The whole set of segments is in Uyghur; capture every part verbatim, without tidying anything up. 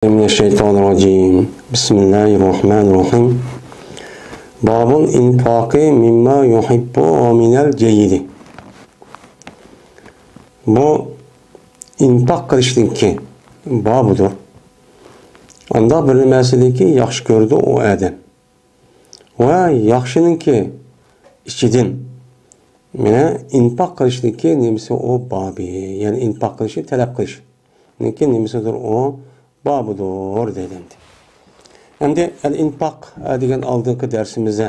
من الشيطان الرجيم. بسم الله الرحمن الرحيم. باب الإنفاق مما يحب ومن الجيد. بۇ ئىنفاق قىلىشنىڭكى بابىدۇر. ئانداق بىر نېمىسىنىڭكى ياخشى كۆرىدۇ ئۇ ئادەم. ۋە ياخشىنىڭكى ئىچىدىن، مانا، ئىنفاق قىلىشنىڭكى نېمىسى ئۇ بابى، يەنى ئىنفاق قىلىشنى تەلەپ قىلىشنىڭكى نېمىسىدۇر ئۇ بابىدۇر دەيدۇ ئەمدى. ئەمدى ئەل ئىنفاق، ئە، دېگەن ئالدىنقى دەرسىمىزدە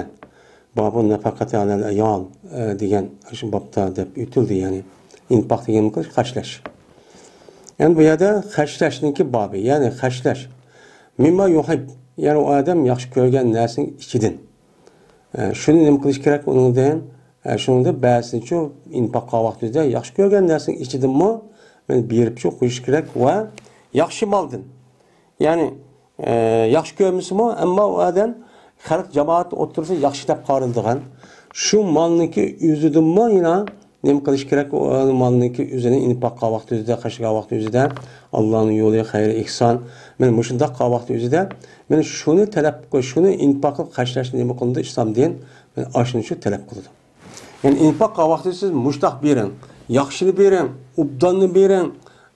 بابۇ نەپەقەتى ئەلەل ئەيال، ئە، دېگەن شۇ بابتا دەپ ئۆتۈلدى، يەنى ئىنفاق دېگەن خەجلەش. يەنى بۇ يەردە خەجلەشنىڭكى بابى، يەنى خەجلەش. مىمما يۇھىب، يەنى ئۇ ئادەم ياخشى كۆرگەن نەرسىنىڭ ئىچىدىن. ئە، شۇنى نېمە قىلىش كېرەك ئۇنىڭدىن؟ ئە، شۇنىڭدىن بەزىسىنىچۇ ئىنفاق قىلغان ۋاقتىمىزدا ياخشى كۆرگەن نەرسىنىڭ ئىچىدىنمۇ مانا بېرىپچۇ قويۇش كېرەك ۋە ياخشى مالدىن. يەنى، ئە، ياخشى كۆرمىسىمۇ، ئەمما ئۇ ئادەم خەلق جامائەت ئوتتۇرىسىدا ياخشى دەپ قارىلىدىغان شۇ مالنىڭكى ئۆزىدىنمۇ يەنە نېمە قىلىش كېرەك؟ ئۇ مالنىڭكى ئۆزىنى ئىنفاق قىلغان ۋاقتى ئۆزىدە، خەجلىگەن ۋاقتى ئۆزىدە، ئاللانىڭ يولى، خەير، ئېھسان، مانا مۇشۇنداق قىلغان ۋاقتى ئۆزىدە، مانا شۇنى تەلەپ قىلىش، شۇنى ئىنفاق قىلىپ خەجلەشنى نېمە قىلىدۇ؟ ئىسلام دىن مانا ئاشۇنى شۇ تەلەپ قىلىدۇ. يەنى ئىنفاق قىلغان ۋاقتى سىز مۇشتاق بېرىڭ، ياخشىنى بېرىڭ، ئوبداننى بېرىڭ،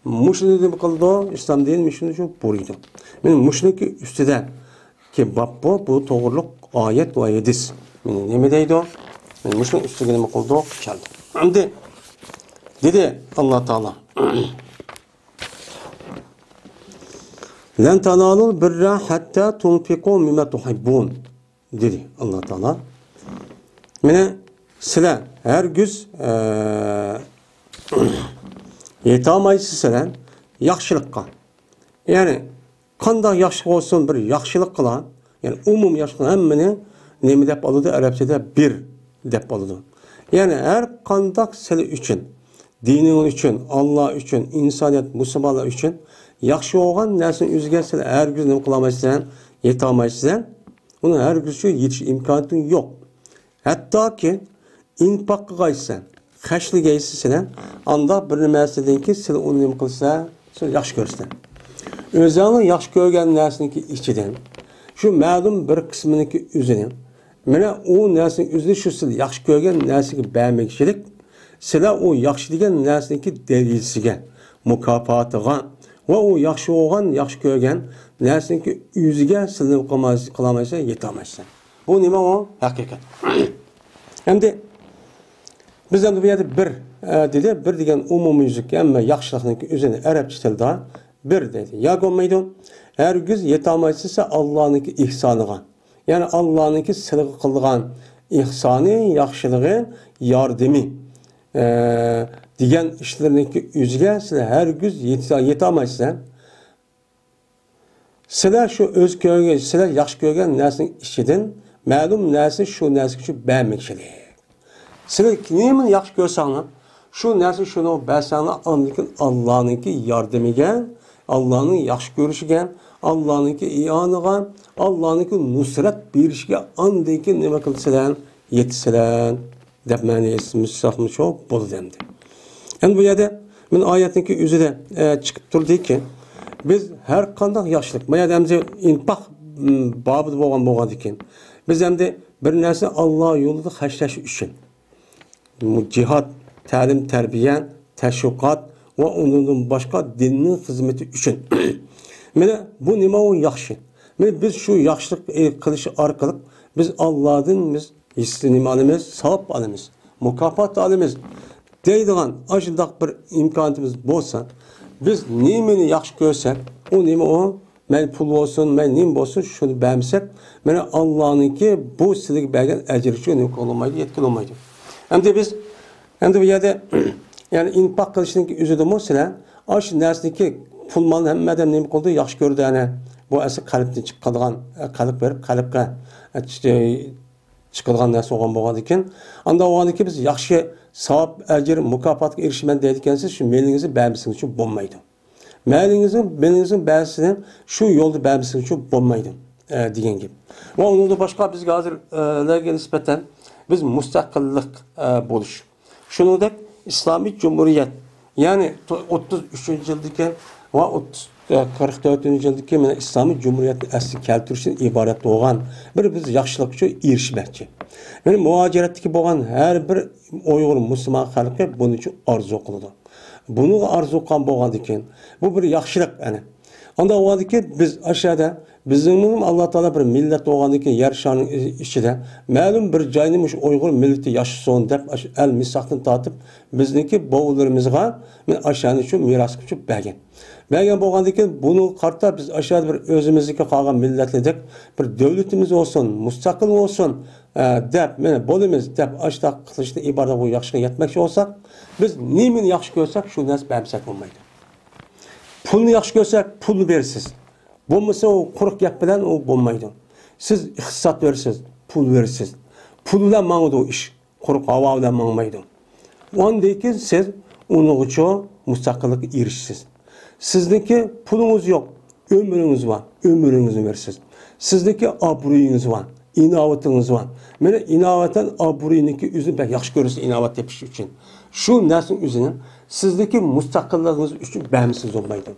مۇشۇنى نېمە قىلىدۇ؟ ئىسلام دىن مۇشۇنى شۇ بۇيرۇيدۇ. مانا مۇشۇنىڭكى ئۈستىدە كى باب بۇ، بۇ توغرۇلۇق ئايەت ۋە ھەدىس. مانا نېمە دەيدۇ؟ مانا مۇشۇنىڭ ئۈستىگە نېمە قىلدۇق؟ كەلدۇق. ئەمدى دېدى ئاللا تائالا، لن تنالوا البر حتى تنفقوا مما تحبون، دېدى ئاللا تائالا. مانا سىلەر ھەرگىز، ئە، يېتەلمەيسىز سىلەر ياخشىلىققا. يەنى قانداق ياخشىلىق بولسۇن، بىر ياخشىلىق قىلا. يەنى ئومۇمىي ياخشىلىق ھەممىنى نېمە دەپ ئالىدۇ؟ ئەرەبچىدە بىر دەپ ئالىدۇ. يەنى ھەر قانداق سىلى ئۈچۈن، دىنىڭ ئۈچۈن، ئاللا ئۈچۈن، ئىنسانىيەت، مۇسۇلمانلار ئۈچۈن ياخشى بولغان نەرسىنى ئۆزىگە سىلى ھەرگىز نېمە قىلالمايسىلەر، يېتەلمەيسىلەر. ئۇنىڭ ھەرگىزچۇ يېتىش ئىمكانىيىتىڭ يوق. ھەتتاكى ئىنفاق قىلغايسەن، خەجلىگەيسىلەر، ئانداق بىر نېمەسىدىنكى سىلى ئۇنى نېمە قىلسا، سىلى ياخشى كۆرسىلەر. ئۆزۈڭنىڭ ياخشى كۆرگەن نەرسىنىڭكى ئىچىدىن شۇ مەلۇم بىر قىسمىنىڭكى ئۆزىنى، مانا ئۇ نەرسىنىڭ ئۆزىنى شۇ سىلى ياخشى كۆرگەن نەرسىگە بەرمەكچىلىك، سىلەر ئۇ ياخشى دېگەن نەرسىنىڭكى دەرىجىسىگە، مۇكاپاتىغا ۋە ئۇ ياخشى بولغان، ياخشى كۆرگەن نەرسىنىڭكى ئۆزىگە سىلى قىلالمايسىلەر، يېتەلمەيسىلەر. بۇ نېمە ئۇ؟ ھەقىقەت. ئەمدى بىز ئەمدى بۇ يەردە بىر، ئە، دېدى، بىر دېگەن ئومۇميۈزلۈك ھەممە ياخشىلىقنىڭكى ئۆزىنى ئەرەبچە تىلدا بىر دەيدۇ. ياكى بولمايدۇ، ھەرگىز يېتەلمەيسىز ئاللانىڭكى ئېھسانىغا. يەنى ئاللانىڭكى سىلىغا قىلغان ئېھسانى، ياخشىلىقى، ياردىمى، ئە، دېگەن ئىشلىرىنىڭكى ئۆزىگە سىلەر ھەرگىز يېتە-، يېتەلمەيسىلەر. سىلەر شۇ ئۆز كۆرگەن، سىلەر ياخشى كۆرگەن نەرسىنىڭ ئىچىدىن مەلۇم نەرسە شۇ نەرسىگە شۇ بەرمەكچىلىك. سىلەر نېمىنى ياخشى كۆرسەڭلار، شۇ نەرسە شۇنى بەرسەڭلار، ئاندىن كېيىن ئاللانىڭكى ياردىمىگە، ئاللانىڭ ياخشى كۆرۈشىگە، ئاللانىڭكى ئىئانىغا، ئاللانىڭكى نۇسرەت بېرىشىگە ئاندىن كېيىن نېمە قىلىسىلەر؟ يېتىسىلەر. دەپ مەنە ئېيتساقمۇ شۇ بولدى ئەمدى. ئەمدى بۇ يەردە مەن ئايەتنىڭكى ئۆزىدە، ئە، چىقىپ تۇردىكى، بىز ھەر قانداق ياخشىلىق، ما يەردە ئەمدى ئىنپاق، م، بابىدا بولغان بولغاندىكىن، بىز ئەمدى بىر نەرسە ئاللا يولىدا خەجلەش ئۈچۈن، جىھاد، تەلىم، تەربىيە، تەشۋىقات ۋە ئۇنىڭدىن باشقا دىننىڭ خىزمىتى ئۈچۈن. مانا بۇ نېمە ئۇ ياخشى. مانا بىز شۇ ياخشىلىق، ئە، قىلىش ئارقىلىق بىز ئاللادىن بىز ھېسسە نېمە ئالىمىز؟ ساۋاب ئالىمىز، مۇكاپات ئالىمىز دەيدىغان ئاشۇنداق بىر ئىمكانىيىتىمىز بولسا، بىز نېمىنى ياخشى كۆرسەك، ئۇ نېمە ئۇ؟ مەيلى پۇل بولسۇن، مەيلى نېمە بولسۇن، شۇنى بەرمىسەك، مانا ئاللانىڭكى بۇ سىلىگە بەرگەن ئەجرىگىچۇ نېمە قىلالمايدۇ، يەتكىلىمەيدۇ. ئەمدى بىز، ئەمدى بۇ يەردە، يەنى ئىنپاق قىلىشنىڭكى ئۆزىدىمۇ سىلەر ئاشۇ نەرسىنىڭكى پۇل مالنى ھەممە ئادەم نېمە قىلىدۇ؟ ياخشى كۆرىدۇ، ئەنە. بۇ ئەسلى قەلبتىن چىقىدىغان، قەلب بېرىپ قەلبكە، چىقىدىغان نەرسە بولغان بولغاندىكىن، ئانداق بولغاندىكىن بىز ياخشى ساۋاب، ئەجىر، مۇكاپاتقا ئېرىشىمەن دەيدىكەنسىز، شۇ مېلىڭىزنى بەرمىسىڭىزچۇ بولمايدۇ. مېلىڭىزنىڭ، مېلىڭىزنىڭ بەزىسىنى شۇ يولدا بەرمىسىڭىزچۇ بولمايدۇ، ئە، دېگەن گەپ. ۋە ئۇنىڭدىن باشقا بىزگە ھازىر، ئە، لەرگە نىسبەتەن بىز مۇستەقىللىق، ئە، بولۇش. شۇنىڭدەك ئىسلامىي جۇمھۇرىيەت، يەنى تو-، ئوتتۇز ئۈچىنچى يىلدىكى ۋە ئوتتۇز قىرىق تۆتىنچى يىلدىكى مانا ئىسلامىي جۇمھۇرىيەتنى ئەسلىگە كەلتۈرۈشتىن ئىبارەت بولغان بىر بىز ياخشىلىق ئۈچۈن ئېرىشمەكچى. مانا مۇھاجىرەتتىكى بولغان ھەر بىر ئۇيغۇر مۇسۇلمان خەلقى بۇنى ئۈچۈن ئارزۇ قىلىدۇ. بۇنىڭغا ئارزۇ قىلغان بولغاندىكىن، بۇ بىر ياخشىلىق ئەنە. ئانداق بولغاندىكىن بىز ئاشۇ يەردە بىزنىڭ ئاللا تائالا بىر مىللەت بولغاندىكىن يەر شارىنىڭ ئىچىدە مەلۇم بىر جاينى مۇشۇ ئۇيغۇر مىللىتى ياشىسۇن دەپ ئاشۇ ئەل مىساقتىن تارتىپ بىزنىڭكى بوۋىلىرىمىزغا مانا ئاشۇ يەرنى شۇ مىراسقا شۇ بەرگەن. بەرگەن بولغاندىكىن بۇنىڭغا قارىتا بىز ئاشۇ يەردە بىر ئۆزىمىزنىڭكى قالغان مىللەتلەردەك بىر دۆلىتىمىز بولسۇن، مۇستەقىل بولسۇن، ئە، دەپ، مانا بولىمىز دەپ ئاشۇنداق قىلىشتىن ئىبارەت بۇ ياخشىغا يەتمەكچى بولساق، بىز نېمىنى ياخشى كۆرسەك، شۇ نەرسە بەرمىسەك بولمايدۇ. پۇلنى ياخشى كۆرسەك، پۇل بېرىسىز. بولمىسا ئۇ قۇرۇق گەپ بىلەن ئۇ بولمايدۇ. سىز ئىقتىساد بېرىسىز، پۇل بېرىسىز. پۇل بىلەن ماڭىدۇ ئىش. قۇرۇق ھاۋا بىلەن ماڭمايدۇ. ئاندىن كېيىن سىز ئۇنىڭغىچۇ مۇستەقىللىققا ئېرىشىسىز. سىزنىڭكى پۇلىڭىز يوق، ئۆمرىڭىز بار، ئۆمرىڭىزنى بېرىسىز. سىزنىڭكى ئابرۇيىڭىز بار، ئىناۋىتىڭىز بار. مانا ئىناۋەتەن ئابرۇينىڭكى ئۆزىنى بەك ياخشى كۆرىسىز ئىناۋەت تېپىش ئۈچۈن. شۇ نەرسىنىڭ ئۆزىنى سىزنىڭكى مۇستەقىللىقىڭىز ئۈچۈن بەرمىسىڭىز بولمايدۇ.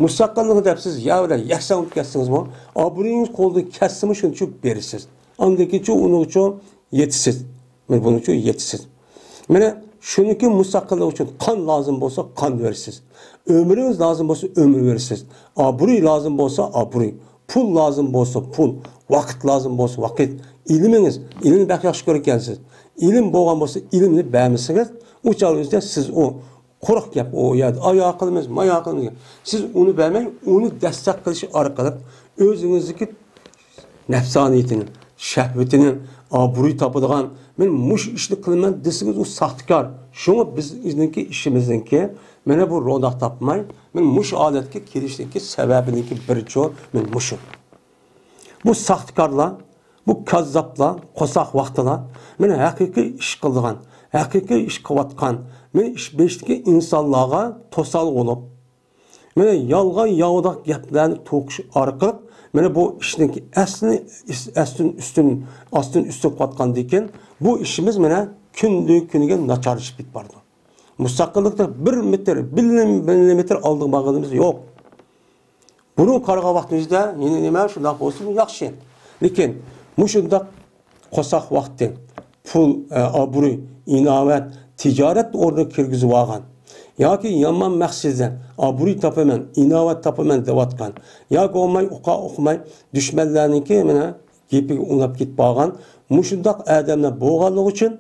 مۇستەقىللىقنى دەپ سىز يا بىلەن يەكسان بولۇپ كەتسىڭىزمۇ، ئابرۇيىڭىز قولدىن كەتسىمۇ شۇنى چۈشۈرۈپ بېرىسىز. ئاندىن كېيىنچۇ ئۇنىڭغىچۇ يېتىسىز. مانا بۇنىڭچۇ يېتىسىز. مانا شۇنىڭكى مۇستەقىللىق ئۈچۈن قان لازىم بولسا قان بېرىسىز. ئۆمرىڭىز لازىم بولسا ئۆمۈر بېرىسىز. ئابرۇي لازىم بولسا ئابرۇي. پۇل لازىم بولسا پۇل. ۋاقىت لازىم بولسا ۋاقىت. ئىلمىڭىز، ئىلىمنى بەك ياخشى كۆرىدىكەنسىز. ئىلىم بولغان بولسا ئىلىمنى بەرمىسىڭىز، ئۇ چاغ ئۆزىدە سىز ئۇ قۇرۇق گەپ، ئۇ يەردە ئايا قىلىمىز، مايا قىلىمىز. سىز ئۇنى بەرمەي، ئۇنى دەستەك قىلىش ئارقىلىق ئۆزىڭىزدىكى نەپسانىيىتىنى، شەھۋىتىنى، ئابرۇي تاپىدىغان، مەن مۇشۇ ئىشنى قىلىمەن دېسىڭىز، ئۇ ساختىكار. شۇڭا بىز، بىزنىڭكى ئىشىمىزنىڭكى، مانا بۇ روناق تاپماي، مانا مۇشۇ ھالەتكە كېلىشنىڭكى سەۋەبىنىڭكى بىرىچۇ، مانا مۇشۇ. بۇ ساختىكارلار، بۇ كاززاپلار، قورساق ۋاقتىلار، مانا ھەقىقىي ئىش قىلىدىغان، ھەقىقىي ئىش قىلىۋاتقان، مانا ئىش بېشىدىكى ئىنسانلارغا توسال بولۇپ، مانا يالغان ياۋىداق گەپلەرنى توقۇش ئارقىلىق، مانا بۇ ئىشنىڭكى ئەسلىنى ئەستىن ئۈستۈن، ئاستىن ئۈستۈن قىلىۋاتقاندىن كېيىن، بۇ ئىشىمىز مانا كۈندىن كۈنگە ناچارلىشىپ كېتىپ بارىدۇ. مۇستەقىللىقتا بىر مېتىر، بىر مىللىمېتىر ئالدىغا بارغىنىمىز يوق. بۇرۇن قارىغان ۋاقتىمىزدا يەنە نېمە شۇنداق بولسىمۇ ياخشى. لېكىن مۇشۇنداق قورساق ۋاقتى، پۇل، ئە، ئابرۇي، ئىناۋەت، تىجارەت ئورنىغا كىرگۈزۈۋالغان ياكى يامان مەقسەتتە ئابرۇي تاپىمەن، ئىناۋەت تاپىمەن دەۋاتقان ياكى بولماي ئۇقا ئۇقماي دۈشمەنلەرنىڭكى مانا گېپىگە ئۇناپ كېتىپ قالغان مۇشۇنداق ئادەملەر بولغانلىقى ئۈچۈن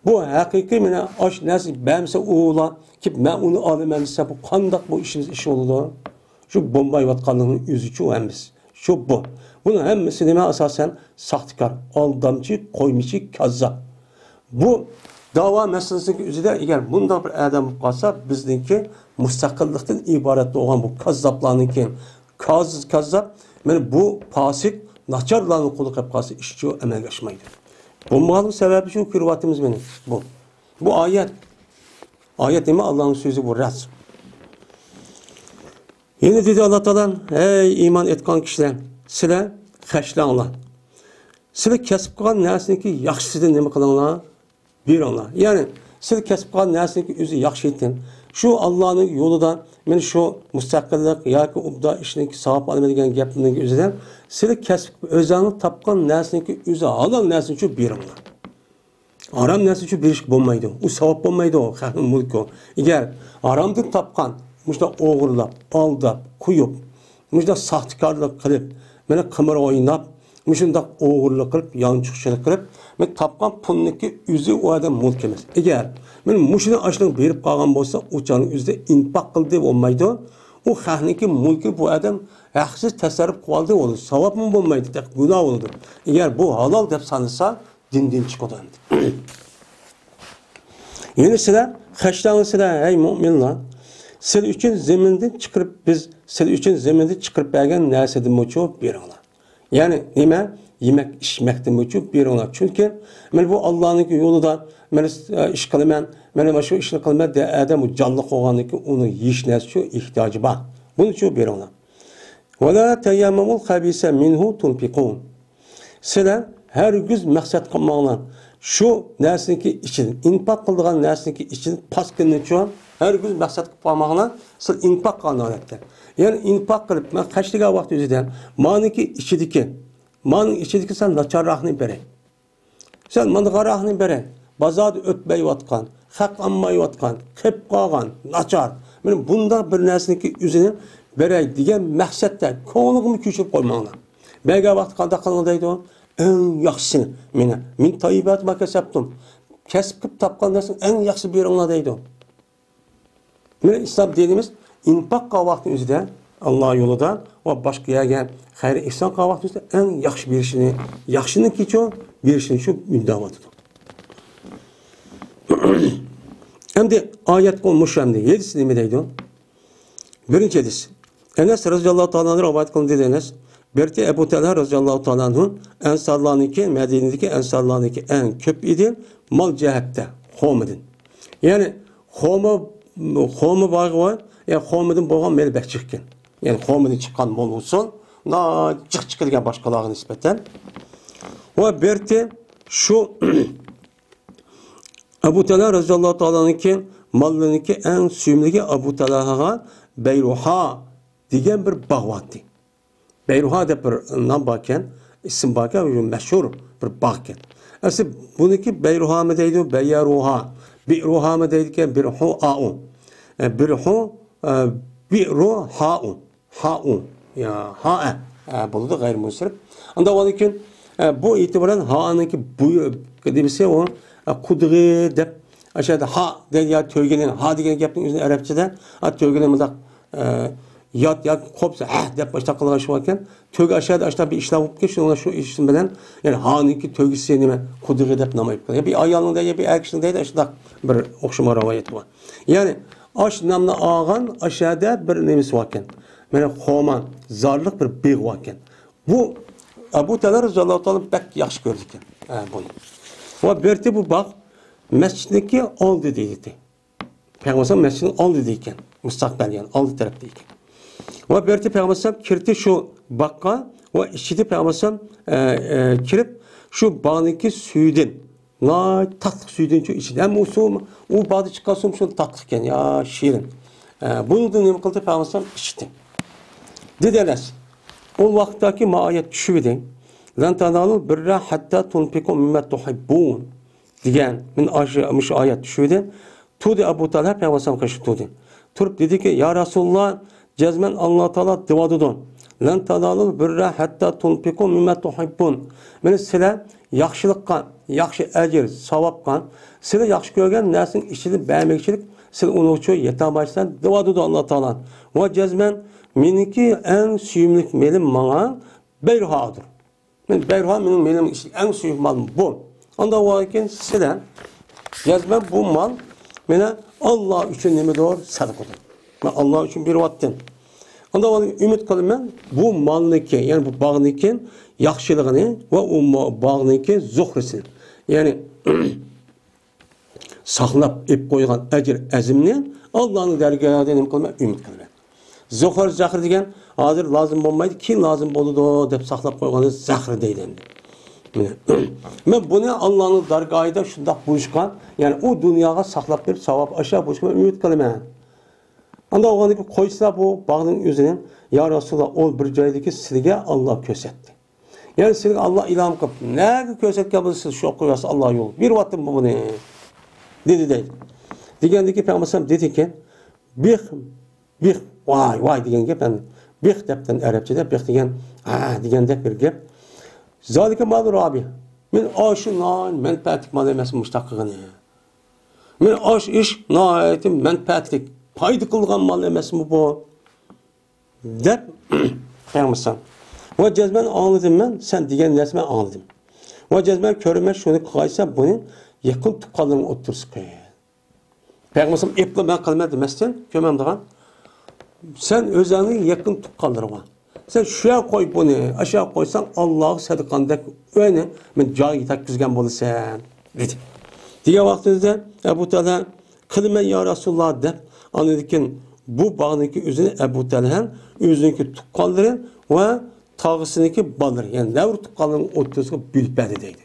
بۇ ھەقىقىي مانا ئاش نەرسە بەرمىسە ئۇلار كېلىپ مەن ئۇنى ئالىمەن دېسە بۇ قانداق بۇ ئىشىمىز ئىش بولىدۇ؟ شۇ بولمايۋاتقانلىقىنىڭ ئۆزىچۇ ھەممىسى. شۇ بۇ. بۇنىڭ ھەممىسى نېمە ئاساسەن؟ ساختىكار، ئالدامچى، قويمىچى، كاززاپ. بۇ داۋا مەسىلىسىنىڭ ئۆزىدە ئەگەر بۇنداق بىر ئادەم بولۇپ قالسا، بىزنىڭكى مۇستەقىللىقتىن ئىبارەت بولغان بۇ كاززاپلارنىڭكى، كاز-، كاززاپ، مانا بۇ پاسىق، ناچارلارنىڭ قولىغا كېلىپ قالسا، ئىشچۇ ئەمەلگە ئاشمايدۇ. بولمىغانلىق سەۋەبى شۇ كۆرۈۋاتىمىز مانا بۇ. بۇ ئايەت. ئايەت نېمە؟ ئاللانىڭ سۆزى بۇ راست. يەنە دېدى ئاللا تائالا، ھەي ئىمان ئېيتقان كىشىلەر، سىلەر خەجلەڭلار. سىلەر كەسىپ قىلغان نەرسىنىڭكى ياخشىسىدىن نېمە قىلىڭلار؟ بېرىڭلار. يەنى سىلەر كەسىپ قىلغان نەرسىنىڭكى ئۆزى ياخشى ئىكەن. شۇ ئاللانىڭ يولىدا مەن شۇ مۇستەقىللىق ياكى ئۇبدا ئىشنىڭكى ساۋاب ئالىمەن دېگەن گەپنىڭ ئۆزىدە سىلەر كەسىپ ئۆزۈڭلار تاپقان نەرسىنىڭكى ئۆزى ھالال نەرسىنى شۇ بېرىڭلار. ھارام نەرسە ئۈچۈن بېرىشكە بولمايدۇ. ئۇ ساۋاب بولمايدۇ، خەقنىڭ مۇلكى. ئەگەر ھارامدىن تاپقان، مۇشۇنداق ئوغرىلاپ، ئالداپ، قويۇپ، مۇشۇنداق ساختىكارلىق قىلىپ، مانا قىمار ئويناپ، مۇشۇنداق ئوغرىلىق قىلىپ، يانچۇقچىلىق قىلىپ، مانا تاپقان پۇلنىڭكى ئۆزى ئۇ ئادەم مۇلك ئەمەس. ئەگەر مانا مۇشۇنى ئاشۇنىڭغا بېرىپ قالغان بولسا، ئۇ چاغنىڭ ئۆزىدە ئىنپاق قىلدى بولمايدۇ. ئۇ خەقنىڭكى مۇلكىنى بۇ ئادەم ھەقسىز تەسەررۇپ قىلىۋالدى بولىدۇ. ساۋابمۇ بولمايدۇ، تېخى گۇناھ بولىدۇ. ئەگەر بۇ ھالال دەپ سانىسا، دىندىن چىقىدۇ ئەمدى. يەنە سىلەر خەجلەڭلار سىلەر، ھەي مۇئمىنلار، سىلەر ئۈچۈن زېمىندىن چىقىرىپ بىز، سىلەر ئۈچۈن زېمىندىن چىقىرىپ بەرگەن نەرسىدىنمۇچۇ بېرىڭلار. يەنى نېمە؟ يېمەك ئىچمەكتىنمۇچۇ بېرىڭلار. چۈنكى مەن بۇ ئاللانىڭكى يولىدا مەن ئىش قىلىمەن، مەن مانا شۇ ئىشنى قىلىمەن دە ئادەم ئۇ جانلىق بولغاندىن كېيىن ئۇنىڭ يېيىش نەرسىچۇ ئېھتىياجى بار. بۇنىچۇ بېرىڭلار. ولا تيمموا الخبيث منه تنفقون. سىلەر ھەرگىز مەقسەت قىلماڭلار شۇ نەرسىنىڭكى ئىچىدىن، ئىنپاق قىلىدىغان نەرسىنىڭكى ئىچىدىن پاسكىنىنىچۇ، ھەرگىز مەقسەت قىلىپ قالماڭلار، سىز ئىنفاق قىلغان ھالەتتە. يەنى ئىنفاق قىلىپ، مەن خەجلىگەن ۋاقىت ئۆزىدە، مانىڭكى ئىچىدىكى، مانىڭ ئىچىدىكى سەل ناچارراقنى بېرەي. سەل ماندىغاراقنى بېرەي. بازاردا ئۆتمەيۋاتقان، خەق ئالمايۋاتقان، قېلىپ قالغان، ناچار. مانا بۇنداق بىر نەرسىنىڭكى ئۆزىنى بېرەي دېگەن مەقسەتتە كۆڭلىگىمۇ كۆچۈرۈپ قويماڭلار. بەرگەن ۋاقتى قانداق قىلىڭ دەيدۇ؟ ئەڭ ياخشىسىنى، مانا، مىن تەييىباتى ما كەسەبتۇم. كەسىپ قىلىپ تاپقان نەرسىنىڭ ئەڭ ياخشىسىنى بېرىڭلار دەيدۇ. مانا ئىسلام دىنىمىز ئىنفاق قىلغان ۋاقتىنىڭ ئۆزىدە ئاللا يولىدا ۋە باشقا يەرگە خەير ئېھسان قىلغان ۋاقتىنىڭ ئۆزىدە ئەڭ ياخشى بېرىشىنى، ياخشىنىڭكىچۇ بېرىشىنى شۇ ئۈندەۋاتىدۇ. ئەمدى ئايەت مۇشۇ ئەمدى. يەتتىسى نېمە دەيدۇ؟ بىرىنچى ھەدىس. ئەنەس رەزىياللاھۇ تائالا ئەنھۇ رىۋايەت قىلىندى، دېدى ئەنەس. بىرتى ئەبۇ تەلھە رەزىياللاھۇ تائالا ئەنھۇ ئەنسارلارنىڭكى، مەدىنىدىكى ئەنسارلارنىڭكى ئەڭ كۆپ ئىدى، مال جەھەتتە، قومىدىن. يەنى قومى، قومى بارغۇ، يەنى قومىدىن بولغان مېلى بەك جىق ئىكەن. يەنى قومىدىن چىققان مال بولسۇن، ناھايىتى جىق چىقىدىكەن باشقىلارغا نىسبەتەن. ۋە بىرتى شۇ ئەبۇ تەلھە رەزىياللاھۇ تائالانىڭكى ماللىرىنىڭكى ئەڭ سۆيۈملۈكى ئەبۇ تەلھەغە بەيرۇھا دېگەن بىر باغ بارتى. بەيرۇھا دەپ بىر نام باركەن، ئىسىم باركەن، مەشھۇر بىر باغكەن. ئەسلى بۇنىڭكى بەيرۇھامۇ دەيدۇ، بەيەرۇھا، بىئرۇھامۇ دەيدىكەن، بىرھۇ ئائۇ. ئە، بىرھۇ، ئە، بىئرۇ ھائۇ. ھائۇ. يا، ھائە. ئە، بولىدۇ، غەيرىي مۇنسەرىپ. ئاندىن كېيىن، ئە، بۇ ئېتىبارەن ھائەنىڭكى بۇ، نېمىسى ئۇ، ئە، قۇدۇغى دەپ، ئاشۇ يەردە ھا دەيدۇ، يا تۆگىنى، ھا دېگەن گەپنىڭ ئۆزىنى ئەرەبچىدە، ئا، تۆگىنى مۇنداق، ئە، يات ياكى قوپسا، ھە دەپ باشلاپ قالغان ئىش باركەن. تۆگە ئاشۇ يەردە ئاشۇنداق بىر ئىشلار بولۇپكەن، شۇنىڭ شۇ ئىسىم بىلەن، يەنى ھانىڭكى تۆگىسى نېمە، قۇدۇغى دەپ نام ئېيتقان. يا بىر ئايالنىڭ دەيدۇ، يا بىر ئەر كىشىنىڭ دەيدۇ، ئاشۇنداق بىر ئوخشىمىغان رىۋايەت بار. يەنى ئاشۇ نامنى ئالغان ئاشۇ يەردە بىر نېمىسى باركەن. مانا خورما، زارلىق بىر بېغى باركەن. بۇ ئەبۇ تەلھە رەزىياللاھۇ تائالا بەك ياخشى كۆرىدىكەن، ئە، بۇنى. ۋە بىرتى بۇ باغ مەسچىتنىڭكى ئالدىدا ئىدى. پەيغەمبەر ئەلەيھىسسالام مەسچىتنىڭ ئالدىدا ئىكەن. مۇستەقبەل، يەنى ئالدى تەرەپتە ئىكەن. ۋە بىرتى پەيغەمبەر ئەلەيھىسسالام كىردى شۇ باغقا ۋە ئىچىدە پەيغەمبەر ئەلەيھىسسالام، ئە، ئە، كىرىپ شۇ باغنىڭكى سۈيىدىن، ناھايىتى تاتلىق سۈيىدىن شۇ ئىچىدى. ھەم ئۇ سۇ، ئۇ باغدا چىققان سۇ شۇ تاتلىق ئىكەن، يا شېرىن. ئە، بۇنىڭدىن نېمە قىلدى؟ پەيغەمبەر ئەلەيھىسسالام ئىچتى. دېدى ئەنەس، ئۇ ۋاقىتتاكى ما ئايەت چۈشۈپ ئىدى. لەن تەنالۇل بىررە ھەتتا تۇنفىقۇ مىمما تۇھىببۇن دېگەن، مانا ئاشۇ، مۇشۇ ئايەت چۈشۈپ ئىدى. تۇردى ئەبۇ تەلھە پەيغەمبەر ئەلەيھىسسالامغا قارشى تۇردى. تۇرۇپ دېدىكى، يا رەسۇلاللا، جەزمەن ئاللا تائالا دەۋاتىدۇ. لەن تەنالۇل بىررە ھەتتا تۇنفىقۇ مىمما تۇھىببۇن. مانا سىلەر ياخشىلىققا، ياخشى ئەجىر، ساۋابقا، سىلەر ياخشى كۆرگەن نەرسىنىڭ ئىچىدىن بەرمەكچىلىك، سىلەر ئۇنىڭغىچۇ يېتەلمەيسىلەر دەۋاتىدۇ ئاللا تائالا. ۋە جەزمەن مېنىڭكى ئەڭ سۆيۈملۈك مېلىم ماڭا بەيرۇھادۇر. مەن بەيرۇھا مېنىڭ مېلىم ئىچىدە ئەڭ سۆيۈملۈك مالىم بۇ. ئانداق بولغاندىكىن سىلەر جەزمەن بۇ مال مانا ئاللا ئۈچۈن نېمىدۇر؟ سەدىقىدۇر. مەن ئاللا ئۈچۈن بېرىۋاتتىم. ئانداق بولغاندىكىن ئۈمىد قىلىمەن بۇ مالنىڭكى، يەنى بۇ باغنىڭكى ياخشىلىقىنى ۋە ئۇ ما-، باغنىڭكى زۇخرىسىنى، يەنى ساقلاپ ئېلىپ قويغان ئەجىر ئەزىمنى ئاللانىڭ دەرگاھىدا نېمە قىلىمەن؟ ئۈمىد قىلىمەن. زۇخۇر زەخىر دېگەن ھازىر لازىم بولمايدۇ، كېيىن لازىم بولىدۇ دەپ ساقلاپ قويغاندا زەخىر دەيدۇ ئەمدى. مانا. مەن بۇنى ئاللانىڭ دەرگاھىدا شۇنداق بولۇشقا، يەنى ئۇ دۇنياغا ساقلاپ بېرىپ ساۋاب ئاشۇ بولۇشقا ئۈمىد قىلىمەن. ئانداق بولغاندىكىن قويسىلا بۇ باغنىڭ ئۆزىنى، يا رەسۇلاللا، ئۇ بىر جايدىكى سىلىگە ئاللا كۆرسەتتى. يەنى سىلىگە ئاللا ئىلھام قىلىپ، نەگە كۆرسەتكەن بولسا سىز شۇ قويۇۋالسا ئاللا يول بېرىۋاتتىم بۇنى. دېدى دەيدۇ. دېگەندىكى پەيغەمبەر ئەلەيھىسسالام دېدىكى، بىخ، بىخ، ۋاي، ۋاي دېگەن گەپ ئەمدى. بىخ دەپتىن ئەرەبچىدە، بىخ دېگەن، ھە دېگەندەك بىر گەپ. زالىكە مالۇ رابىھ. مەن ئاشۇ ناھايىتى مەنپەئەتلىك مال ئەمەسمۇ مۇشۇنداق قىلغىنى. مەن ئاشۇ ئىش ناھايىتى مەنپەئەتلىك، پايدا قىلغان مال ئەمەسمۇ بۇ. دەپ پەيغەمبەر ئەلەيھىسسالام. ۋە جەزمەن ئاڭلىدىم مەن، سەن دېگەن نەرسىنى مەن ئاڭلىدىم. ۋە جەزمەن كۆرىمەن شۇنى قىلغايسەن بۇنى يېقىن تۇغقانلىرىڭ ئوتتۇرىسىغا قىل. پەيغەمبەر ئەلەيھىسسالام ئېپلا مەن قىلىمەن دېمەستىن، كۆرمەمدىغان. سەن ئۆزۈڭنىڭ يېقىن تۇغقانلىرىغا. سەن شۇ يەرگە قوي بۇنى، ئاشۇ يەرگە قويساڭ ئاللاغا سەدىقەندەك ئۆينى مەن جايىغا يېتەككۈزگەن بولىسەن، دېدى. دېگەن ۋاقتىمىزدا ئەبۇ تەلھە قىلىمەن يا رەسۇلاللا دەپ، ئاندىن كېيىن بۇ باغنىڭكى ئۆزىنى ئەبۇ تەلھە ئۆزىنىڭكى تۇغقانلىرى ۋە تاغىسىنىڭكى بالىلىرى، يەنى نەۋرە تۇغقانلىرىنىڭ ئوتتۇرىسىغا بۆلۈپ بەردى دەيدۇ.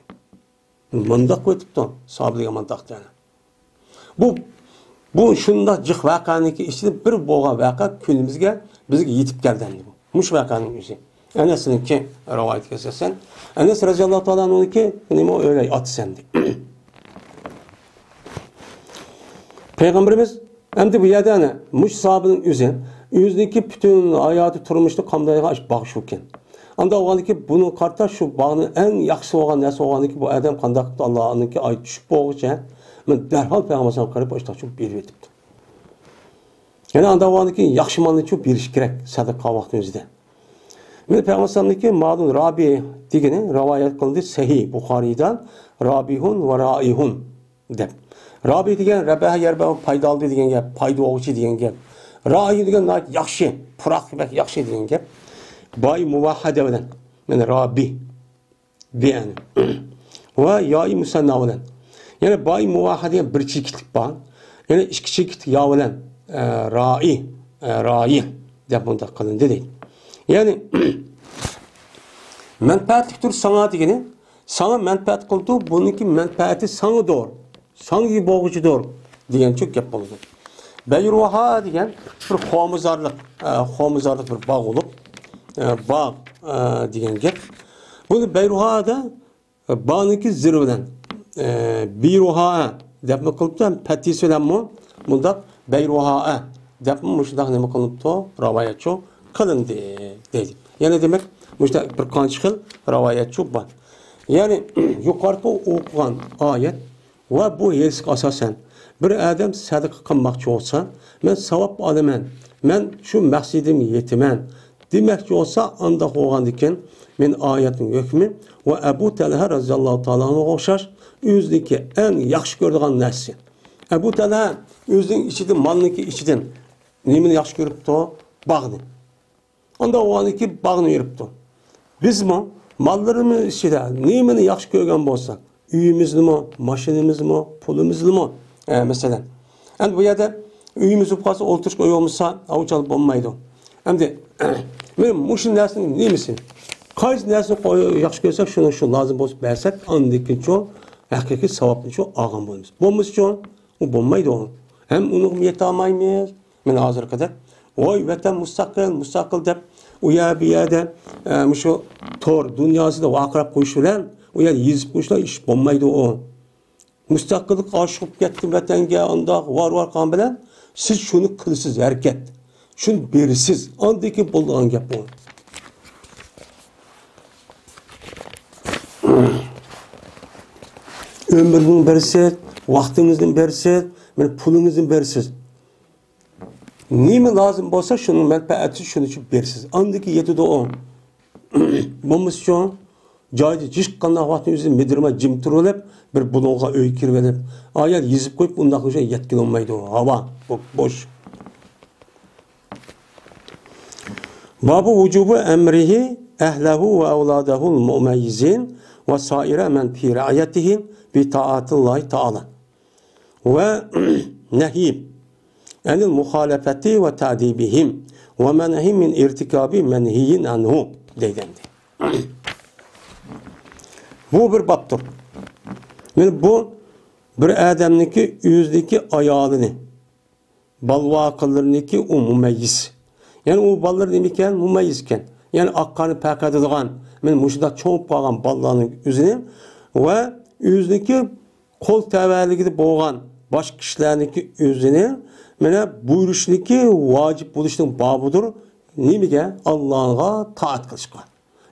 مۇنداق قىلىۋېتىپتۇ ساھابىلەرگە مۇنداق دەيدۇ. بۇ بۇ شۇنداق جىق ۋەقەنىڭكى ئىچىدە بىر بولغان ۋەقە كۈنىمىزگە، بىزگە يېتىپ كەلدى ئەمدى بۇ. مۇشۇ ۋەقەنىڭ ئۆزى. ئەنەسنىڭكى رىۋايىتىگە ئاساسەن، ئەنەس رەزىياللاھۇ تائالا ئەنھۇنىڭكى نېمە ئۆيلەي ئاتىسى ئەمدى. پەيغەمبىرىمىز ئەمدى بۇ يەردە ئەنە مۇشۇ ساھابىنىڭ ئۆزى، ئۆزىنىڭكى پۈتۈن ھاياتى تۇرمۇشىدا قامدايدىغان ئاشۇ باغ شۇكەن. ئاندا بولغاندىكى بۇنىڭغا قارىتا شۇ باغنىڭ ئەڭ ياخشىسى بولغان نەرسە بولغاندىكى بۇ ئادەم قانداق قىپتۇ؟ ئاللانىڭكى ئايىتى چۈشۈپ بولغۇچە مەن دەرھال پەيغەمبەر ئەلەيھىسسالامغا قاراپ ئاشۇنداق شۇ بېرىۋېتىپتۇ. يەنە ئاندا بولغاندىكى ياخشى مالنىچۇ بېرىش كېرەك سەدىقە ۋاقتىمىزدە. مەن پەيغەمبەر ئەلەيھىسسالامنىڭكى مالۇن رابى دېگىنى رىۋايەت قىلدى سەھىھ بۇخارىيدا رابىھۇن ۋە رائىھۇن دەپ. رابى دېگەن رەبەھە يەربەھۇ پايدا ئالدى دېگەن گەپ، پايدا ئالغۇچى دېگەن گەپ. رائىھ دېگەن ناھايىتى ياخشى، پۇراقى بەك ياخشى دېگەن گەپ. باي مۇۋەھھەدە بىلەن، يەنى رابى. بىئەن. ۋە يائى مۇسەننا بىلەن. يەنى باي مۇۋەھھەدە دېگەن بىر چېكىتلىك بار. يەنى ئىككى چېكىتلىك يا بىلەن، ئە، رائى، ئە، رايى دەپ بۇنداق قىلىندى دەيدۇ. يەنى مەنپەئەتلىكتۇر ساڭا دېگىنى، ساڭا مەنپەئەت قىلىدۇ، بۇنىڭكى مەنپەئەتى ساڭىدۇر، ساڭا ئىگە بولغۇچىدۇر دېگەنچۇ گەپ بولىدۇ. بەيرۇھا دېگەن بىر خۇمارزارلىق، ئە، خۇمارزارلىق بىر باغ بولۇپ، ئە، باغ، ئە، دېگەن گەپ. بۇنى بەيرۇھادا، ئە، بانىڭكى زىرى بىلەن، ئە، بىرۇھا دەپمۇ قىلىپتۇ، ھەم پەتھىسى بىلەنمۇ مۇنداق بەيرۇھائە دەپمۇ مۇشۇنداق نېمە قىلىنىپتۇ، رىۋايەتچۇ قىلىندى دەيدۇ. يەنى دېمەك، مۇشۇنداق بىر قانچە خىل رىۋايەتچۇ بار. يەنى يۇقىرىقى ئوقۇغان ئايەت ۋە بۇ ھەدىسكە ئاساسەن، بىر ئادەم سەدىقە قىلماقچى بولسا، مەن ساۋاب ئالىمەن، مەن شۇ مەقسىتىمگە يېتىمەن دېمەكچى بولسا، ئانداق بولغاندىكىن، مەن ئايەتنىڭ ھۆكمى ۋە ئەبۇ تەلھە رەزىياللاھۇ تائالا ئەنھۇغا ئوخشاش ئۆزىنىڭكى ئەڭ ياخشى كۆرىدىغان نەرسىسى. ئەبۇ تەلھە ئۆزىنىڭ ئىچىدىن، مالنىڭكى ئىچىدىن نېمىنى ياخشى كۆرۈپتۇ؟ باغنى. ئاندا ئۇ ئانىكى باغنى يۈرۈپتۇ. بىزمۇ ماللىرىمىز ئىچىدە نېمىنى ياخشى كۆرگەن بولساق، ئۆيىمىزنىمۇ، ماشىنىمىزمۇ، پۇلىمىزنىمۇ، ئە، مەسىلەن. ئەمدى بۇ يەردە ئۆيىمىز بولۇپ قالسا، ئولتۇرۇشقا ئۆي بولمىسا، ئاۋۇچال بولمايدۇ. ئەمدى مانا مۇشۇ نەرسىنىڭ نېمىسى؟ قايسى نەرسىنى قوي-، ياخشى كۆرسەك، شۇنى شۇ لازىم بولسا بەرسەك، ئاندىن كېيىنچۇ ھەقىقىي ساۋابنىچۇ ئالغان بولىمىز. بولمىسىچۇ، ئۇ بولمايدۇ. ھەم ئۇنىڭغا يېتەلمەيمىز. مانا ھازىرقىدەك، ۋاي ۋەتەن مۇستەقىل، مۇستەقىل دەپ، ئۇ يەر بۇ يەردە، ئە، مۇشۇ تور دۇنياسىدا ۋارقىراپ قويۇش بىلەن، ئۇ يەردە يېزىپ قويۇشلا ئىش بولمايدۇ ئۇ. مۇستەقىللىققا ئاشىق بولۇپ كەتتىم ۋەتەنگە، ئانداق ۋار-ۋار قىلغان بىلەن سىز شۇنى قىلىسىز، ھەرىكەت. شۇنى بېرىسىز، ئاندىن كېيىن بولىدىغان گەپ ئۇ. ئۆمرىنى بېرىسىز، ۋاقتىڭىزنى بېرىسىز، مانا پۇلىڭىزنى بېرىسىز. نېمە لازىم بولسا، شۇنىڭ مەنپەئەتى شۇنى ئۈچۈن بېرىسىز. ئاندىكى يېتىدۇ ئۇ. بولمىسىچۇ، جايدا ھېچقانداق ۋاقىتتا ئۆزىنى مىدىرماي جىم تۇرۇۋېلىپ، بىر بۇلۇڭغا ئۆي كىرىۋېلىپ، ئايال يېزىپ قويۇپ، ئۇنداق يەتكىلى بولمايدۇ. ھاۋا، بو-، بوش. بابۇ ۋۇجۇبى ئەمرىھى ئەھلەھۇ ۋە ئەۋلادەھۇل مۇمەييىزىن ۋە سائىرە مەن فى رەئىيەتىھىم بى تائاتىللاھى تائالا. ۋە نەھيى ئەنىل مۇخالەپەتى ۋە تەدىبىھىم ۋە مەنئىھىم مىن ئىرتىكابى مەنھىيىن ئەنھۇ دەيدۇ ئەمدى. بۇ بىر بابتۇر. مانا بۇ بىر ئادەمنىڭكى ئۆزىدىكى ئايالىنى، بالىۋاقىلىرىنىڭكى ئۇ مۇمەييىز. يەنى ئۇ بالىلىرى نېمە ئىكەن؟ مۇمەييىز ئىكەن. يەنى ئاق قارنى پەرق ئەتىدىغان، مانا مۇشۇنداق چوڭ بولۇپ قالغان بالىلارنىڭ ئۆزىنى ۋە ئۆزىنىڭكى قول تەۋەلىكىدە بولغان باشقا كىشىلەرنىڭكى ئۆزىنى، مانا، بۇيرۇشنىڭكى ۋاجىپ بولۇشنىڭ بابىدۇر. نېمىگە؟ ئاللاغا تائەت قىلىشقا.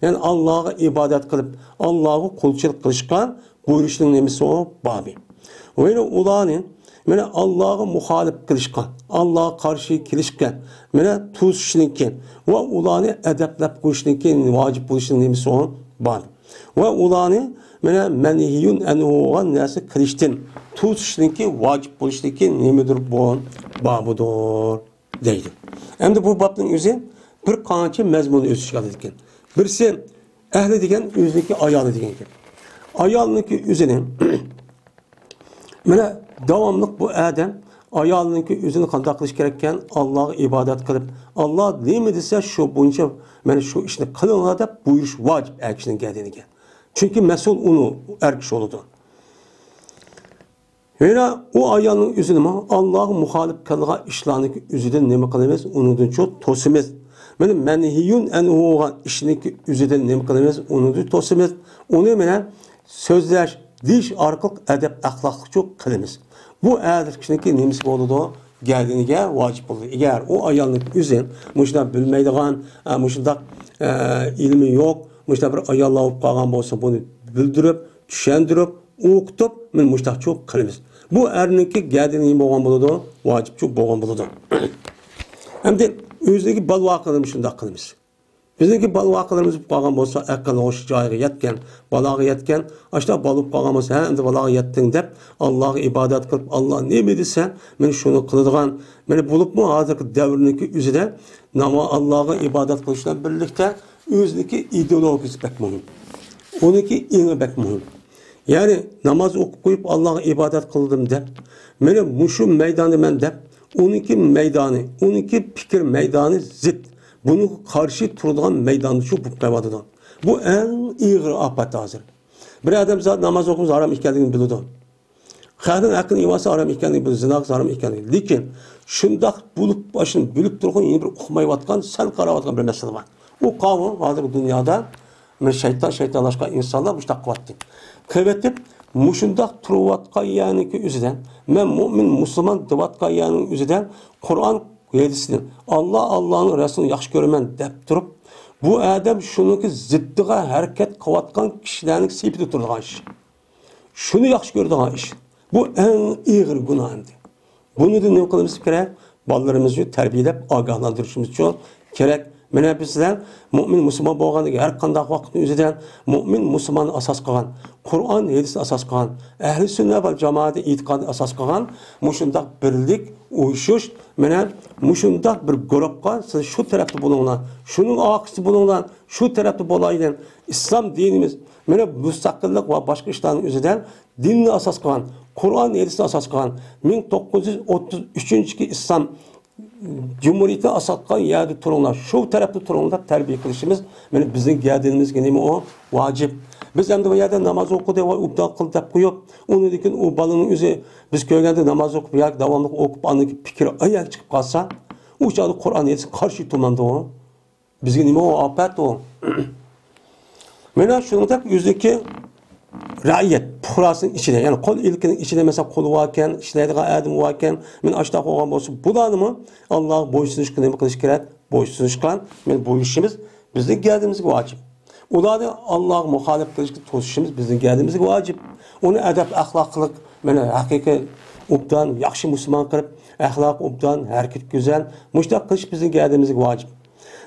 يەنى ئاللاغا ئىبادەت قىلىپ، ئاللاغا قۇلچىلىق قىلىشقا بۇيرۇشنىڭ نېمىسى ئۇ؟ بابى. ۋە يەنە ئۇلارنى، مانا، ئاللاغا مۇخالىپ قىلىشقا، ئاللاغا قارشى كېلىشكە، مانا، توسۇشنىڭكى ۋە ئۇلارنى ئەدەپلەپ قويۇشنىڭكى ۋاجىپ بولۇشنىڭ نېمىسى ئۇ؟ بابى. ۋە ئۇلارنى، مانا، مەنھىيۇن ئەنھۇ بولغان نەرسە قىلىشتىن توسۇشنىڭكى ۋاجىپ بولۇشنىڭكى نېمىدۇر بۇ؟ بابىدۇر دەيدۇ. ئەمدى بۇ بابنىڭ ئۆزى بىر قانچە مەزمۇننى ئۆز ئىچىگە ئالىدىكەن. بىرسى ئەھلى دېگەن ئۆزىنىڭكى ئايالى دېگەن گەپ. ئايالنىڭكى ئۆزىنى، مانا، داۋاملىق بۇ ئادەم ئايالنىڭكى ئۆزىنى قانداق قىلىش كېرەككەن؟ ئاللاغا ئىبادەت قىلىپ، ئاللا نېمە دېسە شۇ بويىچە، مانا، شۇ ئىشنى قىلىڭلار دەپ بۇيرۇش ۋاجىپ ئەر كىشىنىڭ گەدىنىگە. چۈنكى مەسئۇل ئۇنى ئەر كىشى بولىدۇ. مانا ئۇ ئايالنىڭ ئۆزىنىمۇ ئاللاغا مۇخالىپ قىلىدىغان ئىشلارنىڭكى ئۆزىدىن نېمە قىلىمىز؟ ئۇنىڭدىن چوق توسىمىز. مانا مەنھىيۇن ئەنھۇ بولغان ئىشنىڭكى ئۆزىدىن نېمە قىلىمىز؟ ئۇنىڭدىن توسىمىز. ئۇنى مانا سۆزلەش، دېيىش ئارقىلىق ئەدەپ ئەخلاقلىق چوق قىلىمىز. بۇ ئەر كىشىنىڭكى نېمىسى بولىدۇ؟ گەدىنىگە ۋاجىپ بولىدۇ. ئەگەر ئۇ ئايالنىڭ ئۆزى مۇشۇنداق بىلمەيدىغان، ئە، مۇشۇنداق، ئە، ئىلمى يوق، مۇشۇنداق بىر ئاياللار بولۇپ قالغان بولسا، بۇنى بىلدۈرۈپ، چۈشەندۈرۈپ، ئوقۇتۇپ، مانا مۇشۇنداق چوق قىلىمىز. بۇ ئەرنىڭكى گەدىنى نېمە بولغان بولىدۇ؟ ۋاجىپ چوق بولغان بولىدۇ. ئەمدى ئۆزىدىكى بالىۋاقىلىرىمىز شۇنداق قىلىمىز. بىزنىڭكى بالىۋاقىلىرىمىز بولۇپ قالغان بولسا، ئەقىل ھوش جايىغا يەتكەن، بالاغا يەتكەن، ئاشۇنداق بالا بولۇپ قالغان بولسا، ھە، ئەمدى بالاغا يەتتىڭ دەپ، ئاللاغا ئىبادەت قىلىپ، ئاللا نېمە دېسە، مانا شۇنى قىلىدىغان، مانا بولۇپمۇ ھازىرقى دەۋرنىڭكى ئۆزىدە ناما-، ئاللاغا ئىبادەت قىلىش بىلەن بىرلىكتە ئۆزىنىڭكى ئىدېئولوگىيىسى بەك مۇھىم. ئۇنىڭكى ئېڭى بەك مۇھىم. يەنى ناماز ئوقۇپ قويۇپ، ئاللاغا ئىبادەت قىلدىم دەپ، مانا مۇشۇ مەيداندا مەن دەپ، ئۇنىڭكى مەيدانى، ئۇنىڭكى پىكىر مەيدانى زىت، بۇنىڭغا قارشى تۇرىدىغان مەيداندا شۇ بولۇپ قېلىۋاتىدۇ. بۇ ئەڭ ئېغىر ئاپەت ھازىر. بىر ئادەم زادى ناماز ئوقۇمىسا ھارام ئىكەنلىكىنى بىلىدۇ. خەقنىڭ ھەققىنى يېۋالسا ھارام ئىكەنلىكىنى بىلىدۇ، زىنا قىلسا ھارام ئىكەنلىكىنى. لېكىن شۇنداق بولۇپ، ئاشۇنى بىلىپ تۇرغان، يەنە بىر ئۇقمايۋاتقان، سەل قاراۋاتقان بىر مەسىلە بار. ئۇ قاۋۇ ھازىرقى دۇنيادا مانا شەيتان، شەيتانلاشقان ئىنسانلار مۇشۇنداق قىلىۋاتتى. قىلىۋېتىپ، مۇشۇنداق تۇرۇۋاتقان يەرنىڭكى ئۆزىدە، مەن مۆمىن، مۇسۇلمان دەۋاتقان يەرنىڭ ئۆزىدە قۇرئان ھەدىسنى، ئاللا، ئاللانىڭ رەسۇلىنى ياخشى كۆرىمەن دەپ تۇرۇپ، بۇ ئادەم شۇنىڭكى زىتىغا ھەرىكەت قىلىۋاتقان كىشىلەرنىڭ سېپىدە تۇرىدىغان ئىش. شۇنى ياخشى كۆرىدىغان ئىش. بۇ ئەڭ ئېغىر گۇناھ ئەمدى. بۇنىڭدىن نېمە قىلىمىز كېرەك؟ بالىلىرىمىزنى تەربىيەلەپ، ئاگاھلاندۇرۇشىمىز كېرەك. مانا بىزلەر مۆمىن مۇسۇلمان بولغاندىكىن ھەر قانداق ۋاقىتنىڭ ئۆزىدە مۆمىن مۇسۇلماننى ئاساس قىلغان، قۇرئان ھەدىسنى ئاساس قىلغان، ئەھلى سۈننە ۋەل جامائەتنى ئېتىقادىنى ئاساس قىلغان مۇشۇنداق بىرلىك، ئۇيۇشۇش، مانا مۇشۇنداق بىر گۇرۇپقا سىز شۇ تەرەپتە بولۇڭلار، شۇنىڭ ئارقىسىدا بولۇڭلار، شۇ تەرەپتە بولايلى. ئىسلام دىنىمىز مانا مۇستەقىللىق ۋە باشقا ئىشلارنىڭ ئۆزىدە دىننى ئاساس قىلغان، قۇرئان ھەدىسنى ئاساس قىلغان، مىڭ توققۇز يۈز ئوتتۇز ئۈچىنچى يىلى ئىسلام جۇمھۇرىيىتى ئاساس قىلغان يەردە تۇرۇڭلار، شۇ تەرەپتە تۇرۇڭلار دەپ تەربىيە قىلىشىمىز مانا بىزنىڭ گەدىنىمىزگە نېمە ئۇ؟ ۋاجىپ. بىز ئەمدى بۇ يەردە ناماز ئوقۇدى ۋە ئوبدان قىل دەپ قويۇپ، ئۇنىڭدىن كېيىن ئۇ بالىنىڭ ئۆزى بىز كۆرگەندە ناماز ئوقۇپ ياكى داۋاملىق ئوقۇپ، ئاندىن كېيىن پىكرى ئاياغ چىقىپ قالسا، ئۇ چاغدا قۇرئان ھەدىسكە قارشى تۇرمامدۇ ئۇ؟ بىزگە نېمە ئۇ ئاپەت ئۇ؟ مانا شۇنىڭدەك ئۆزىدىكى رەئىيەت، پۇقراسىنىڭ ئىچىدە، يەنى قول ئىلكىنىڭ ئىچىدە، مەسىلەن، قۇلى باركەن، ئىشلەيدىغان ئادىمى باركەن، مانا ئاشۇنداق بولغان بولسا، بۇلارنىمۇ ئاللاغا بويسۇنۇشقا نېمە قىلىش كېرەك؟ بويسۇنۇشقا، مانا بۇيرۇشىمىز بىزنىڭ گەدىنىمىزگە ۋاجىپ. ئۇلارنى ئاللاغا مۇخالىپ قىلىشقا توسۇشىمىز بىزنىڭ گەدىنىمىزگە ۋاجىپ. ئۇنى ئەدەپ ئەخلاقلىق، مانا ھەقىقىي ئوبدان، ياخشى مۇسۇلمان قىلىپ، ئەخلاقى ئوبدان، ھەرىكىتى گۈزەل، مۇشۇنداق قىلىش بىزنىڭ گەدىنىمىزگە ۋاجىپ.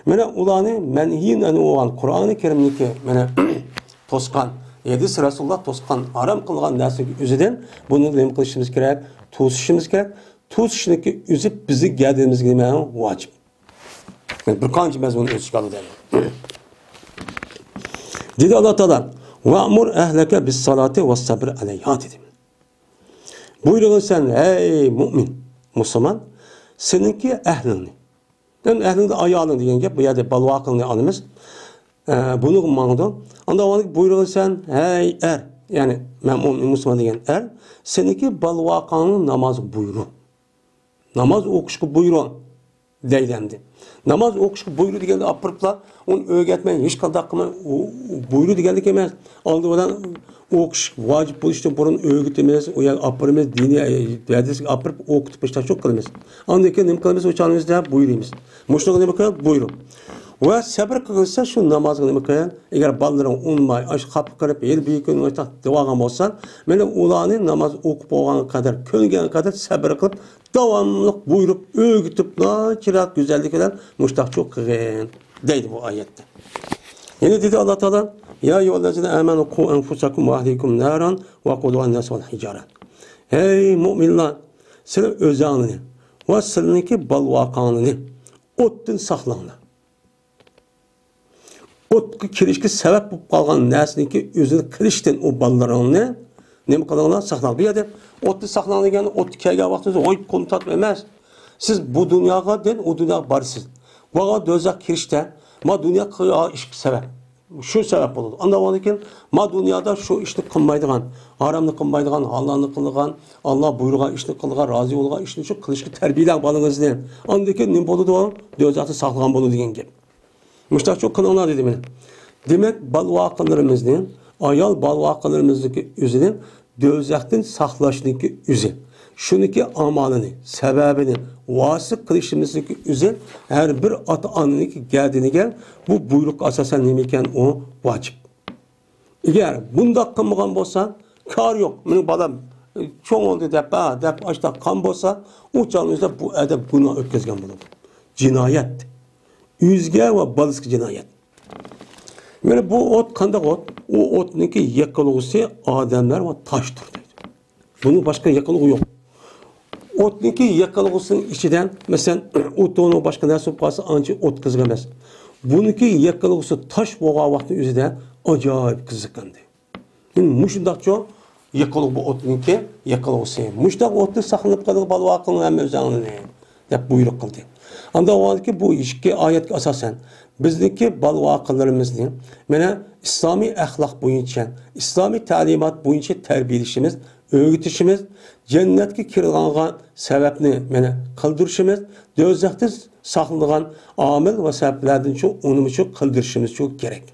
مانا ئۇلارنى مەنھىيۇن ئەنھۇ بولغان قۇرئانى كەرىمدىكى مانا توسقان، ھەدىس رەسۇلۇللا توسقان، ھارام قىلغان نەرسىنىڭ ئۆزىدىن بۇنى نېمە قىلىشىمىز كېرەك؟ توسۇشىمىز كېرەك. توسۇشنىڭكى ئۆزى بىزنىڭ گەدىنىمىزگە نېمە؟ ۋاجىپ. بىر قانچە مەزمۇن ئۆز ئىچىگە ئالىدۇ. دېدى ئاللا تائالا، «ۋەئمۇر ئەھلەكە بىسسالاتى ۋەسسەبىر ئەلەيھا» دېدى. بۇيرۇغىن سەن، ھەي مۇئمىن، مۇسۇلمان، سېنىڭكى ئەھلىڭنى. يەنى ئەھلىڭدە ئايالىڭ دېگەن گەپ، بۇ يەردە بالىۋاقىڭنى ئالىمىز. ئە، بۇنىڭغا ماڭىدۇ. ئاندىن بۇيرۇغىن سەن، ھەي ئەر، يەنى مەن مۇئمىن مۇسۇلمان دېگەن ئەر، سېنىڭكى بالىۋاقىڭنى نامازغا بۇيرۇ. ناماز ئوقۇشقا بۇيرۇ دەيدۇ ئەمدى. ناماز ئوقۇشقا بۇيرۇ دېگەندە ئاپىرىپلا ئۇنى ئۆگەتمەي، ھېچقانداق قىلماي، ئۇ، ئۇ بۇيرۇ دېگەنلىك ئەمەس. ئالدى بىلەن ئوقۇش ۋاجىپ بولۇشتىن بۇرۇن ئۆگىتىمىز، ئۇ يەرگە ئاپىرىمىز، دىنىي، ئە، ھەدىسكە ئاپىرىپ ئوقۇتۇپ، مۇشۇنداق قىلىمىز. ئاندىن كېيىن نېمە قىلىمىز؟ ئۇ چاغنىمىزدا بۇيرۇيمىز. مۇشۇنىڭغا نېمە قىل؟ بۇيرۇ. ۋە سەبرى قىلسا شۇ نامازغا نېمە قىل؟ ئەگەر بالىلىرىڭ ئۇنىماي، ئاشۇ خاپا قىلىپ، ھېلى بىر كۈن مۇشۇنداق دەۋالغان بولسا، مانا ئۇلارنى ناماز ئوقۇپ بولغانغا قەدەر، كۆنگەنگە قەدەر سەبرى قىلىپ، داۋاملىق بۇيرۇپ، ئۆگىتىپ، ناھايىتى چىرايلىق گۈزەللىك بىلەن مۇشتاقچۇ قىلغىن، دەيدۇ بۇ ئايەتتە. يەنە دېدى ئاللا تائالا، «يا أيها الذين آمنوا قوا أنفسكم وأهليكم نارا وقودها الناس والحجارة». ھەي مۆمىنلار، سىلەر ئۆزۈڭلارنى ۋە سىلەرنىڭكى بالىۋاقاڭلارنى ئوتتىن ساقلاڭلار. ئوتقا كىرىشكە سەۋەب بولۇپ قالغان نەرسىنىڭكى ئۆزىنى قىلىشتىن ئۇ بالىلىرىڭنى نېمە قىلىڭلار؟ ساقلاڭ. بۇ يەردە ئوتتا ساقلاڭ دېگەندە، ئوتتا كەلگەن ۋاقتىڭىزدا ھوي قولنى تارتىپ ئەمەس. سىز بۇ دۇنياغا دىن، ئۇ دۇنياغا بارىسىز. بۇ دوزاخ كىرىشتە، ما دۇنيا قىلغان ئىشقا سەۋەب. شۇ سەۋەب بولىدۇ. ئاندىن كېيىن ما دۇنيادا شۇ ئىشنى قىلمايدىغان، ھارامنى قىلمايدىغان، ھالالنى قىلىدىغان، ئاللا بۇيرۇغان ئىشنى قىلىدىغان، رازى بولغان ئىشنى شۇ قىلىشقا تەربىيەلەڭ بالىڭىزنى. ئاندىن كېيىن نېمە بولىدۇ؟ دوزاختا ساقلىغان بولىدۇ دېگەن گەپ. مۇشتاقچۇ قىلىڭلار دېدى مانا. دېمەك، بالىۋاقىلىرىمىزنى، ئايال بالىۋاقىلىرىمىزنىڭكى ئۆزىنى دوزاختىن ساقلاشنىڭكى ئۆزى، شۇنىڭكى ئامالىنى، سەۋەبىنى، ۋاسىتە قىلىشىمىزنىڭكى ئۆزى ھەر بىر ئاتا-ئانىنىڭكى گەدىنىگە بۇ بۇيرۇققا ئاساسەن نېمە ئىكەن، ئۇ ۋاجىپ. ئەگەر بۇنداق قىلمىغان بولسا، كار يوق، مېنىڭ بالام چوڭ بولدى دەپ، ھە، دەپ ئاشۇنداق قىلغان بولسا، ئۇ چاغنىڭ ئۆزىدە بۇ ئەدەپ گۇناھ ئۆتكۈزگەن بولىدۇ. جىنايەت. ئۆزىگە ۋە بالىسىغا جىنايەت. مانا بۇ ئوت قانداق ئوت؟ ئۇ ئوتنىڭكى يېقىلغۇسى ئادەملەر ۋە تاشتۇر دەيدۇ. بۇنىڭ باشقا يېقىلغۇ يوق. ئوتنىڭكى يېقىلغۇسىنىڭ ئىچىدە، مەسىلەن، ئوتۇنۇ باشقا نەرسە بولۇپ قالسا، ئانچە ئوت قىزىق ئەمەس. بۇنىڭكى يېقىلغۇسى تاش بولغان ۋاقىتنىڭ ئۆزىدە ئاجايىپ قىزىق ئەمدى. مۇشۇنداقچۇ يېقىلغۇ بۇ ئوتنىڭكى يېقىلغۇسى. مۇشۇنداق ئوتنى ساقلىنىپ قېلىڭ، بالىۋاقلىرىڭ ھەممە ئۆزۈڭلارنى، دەپ بۇيرۇق قىلدى. ئاندىن ئۇ بۇ ئىككى ئايەتكە ئاساسەن، بىزنىڭكى بالىۋاقلىرىمىزنى مانا ئىسلامىي ئەخلاق بويىچە، ئىسلامىي تەلىمات بويىچە تەربىيەلىشىمىز، ئۆگىتىشىمىز، جەننەتكە كىرىدىغانغا سەۋەبنى مانا قىلدۇرۇشىمىز، دوزاختىن ساقلىنىدىغان ئامىل ۋە سەۋەبلەردىنچۇ ئۇنىمۇچۇ قىلدۇرۇشىمىزچۇ كېرەك.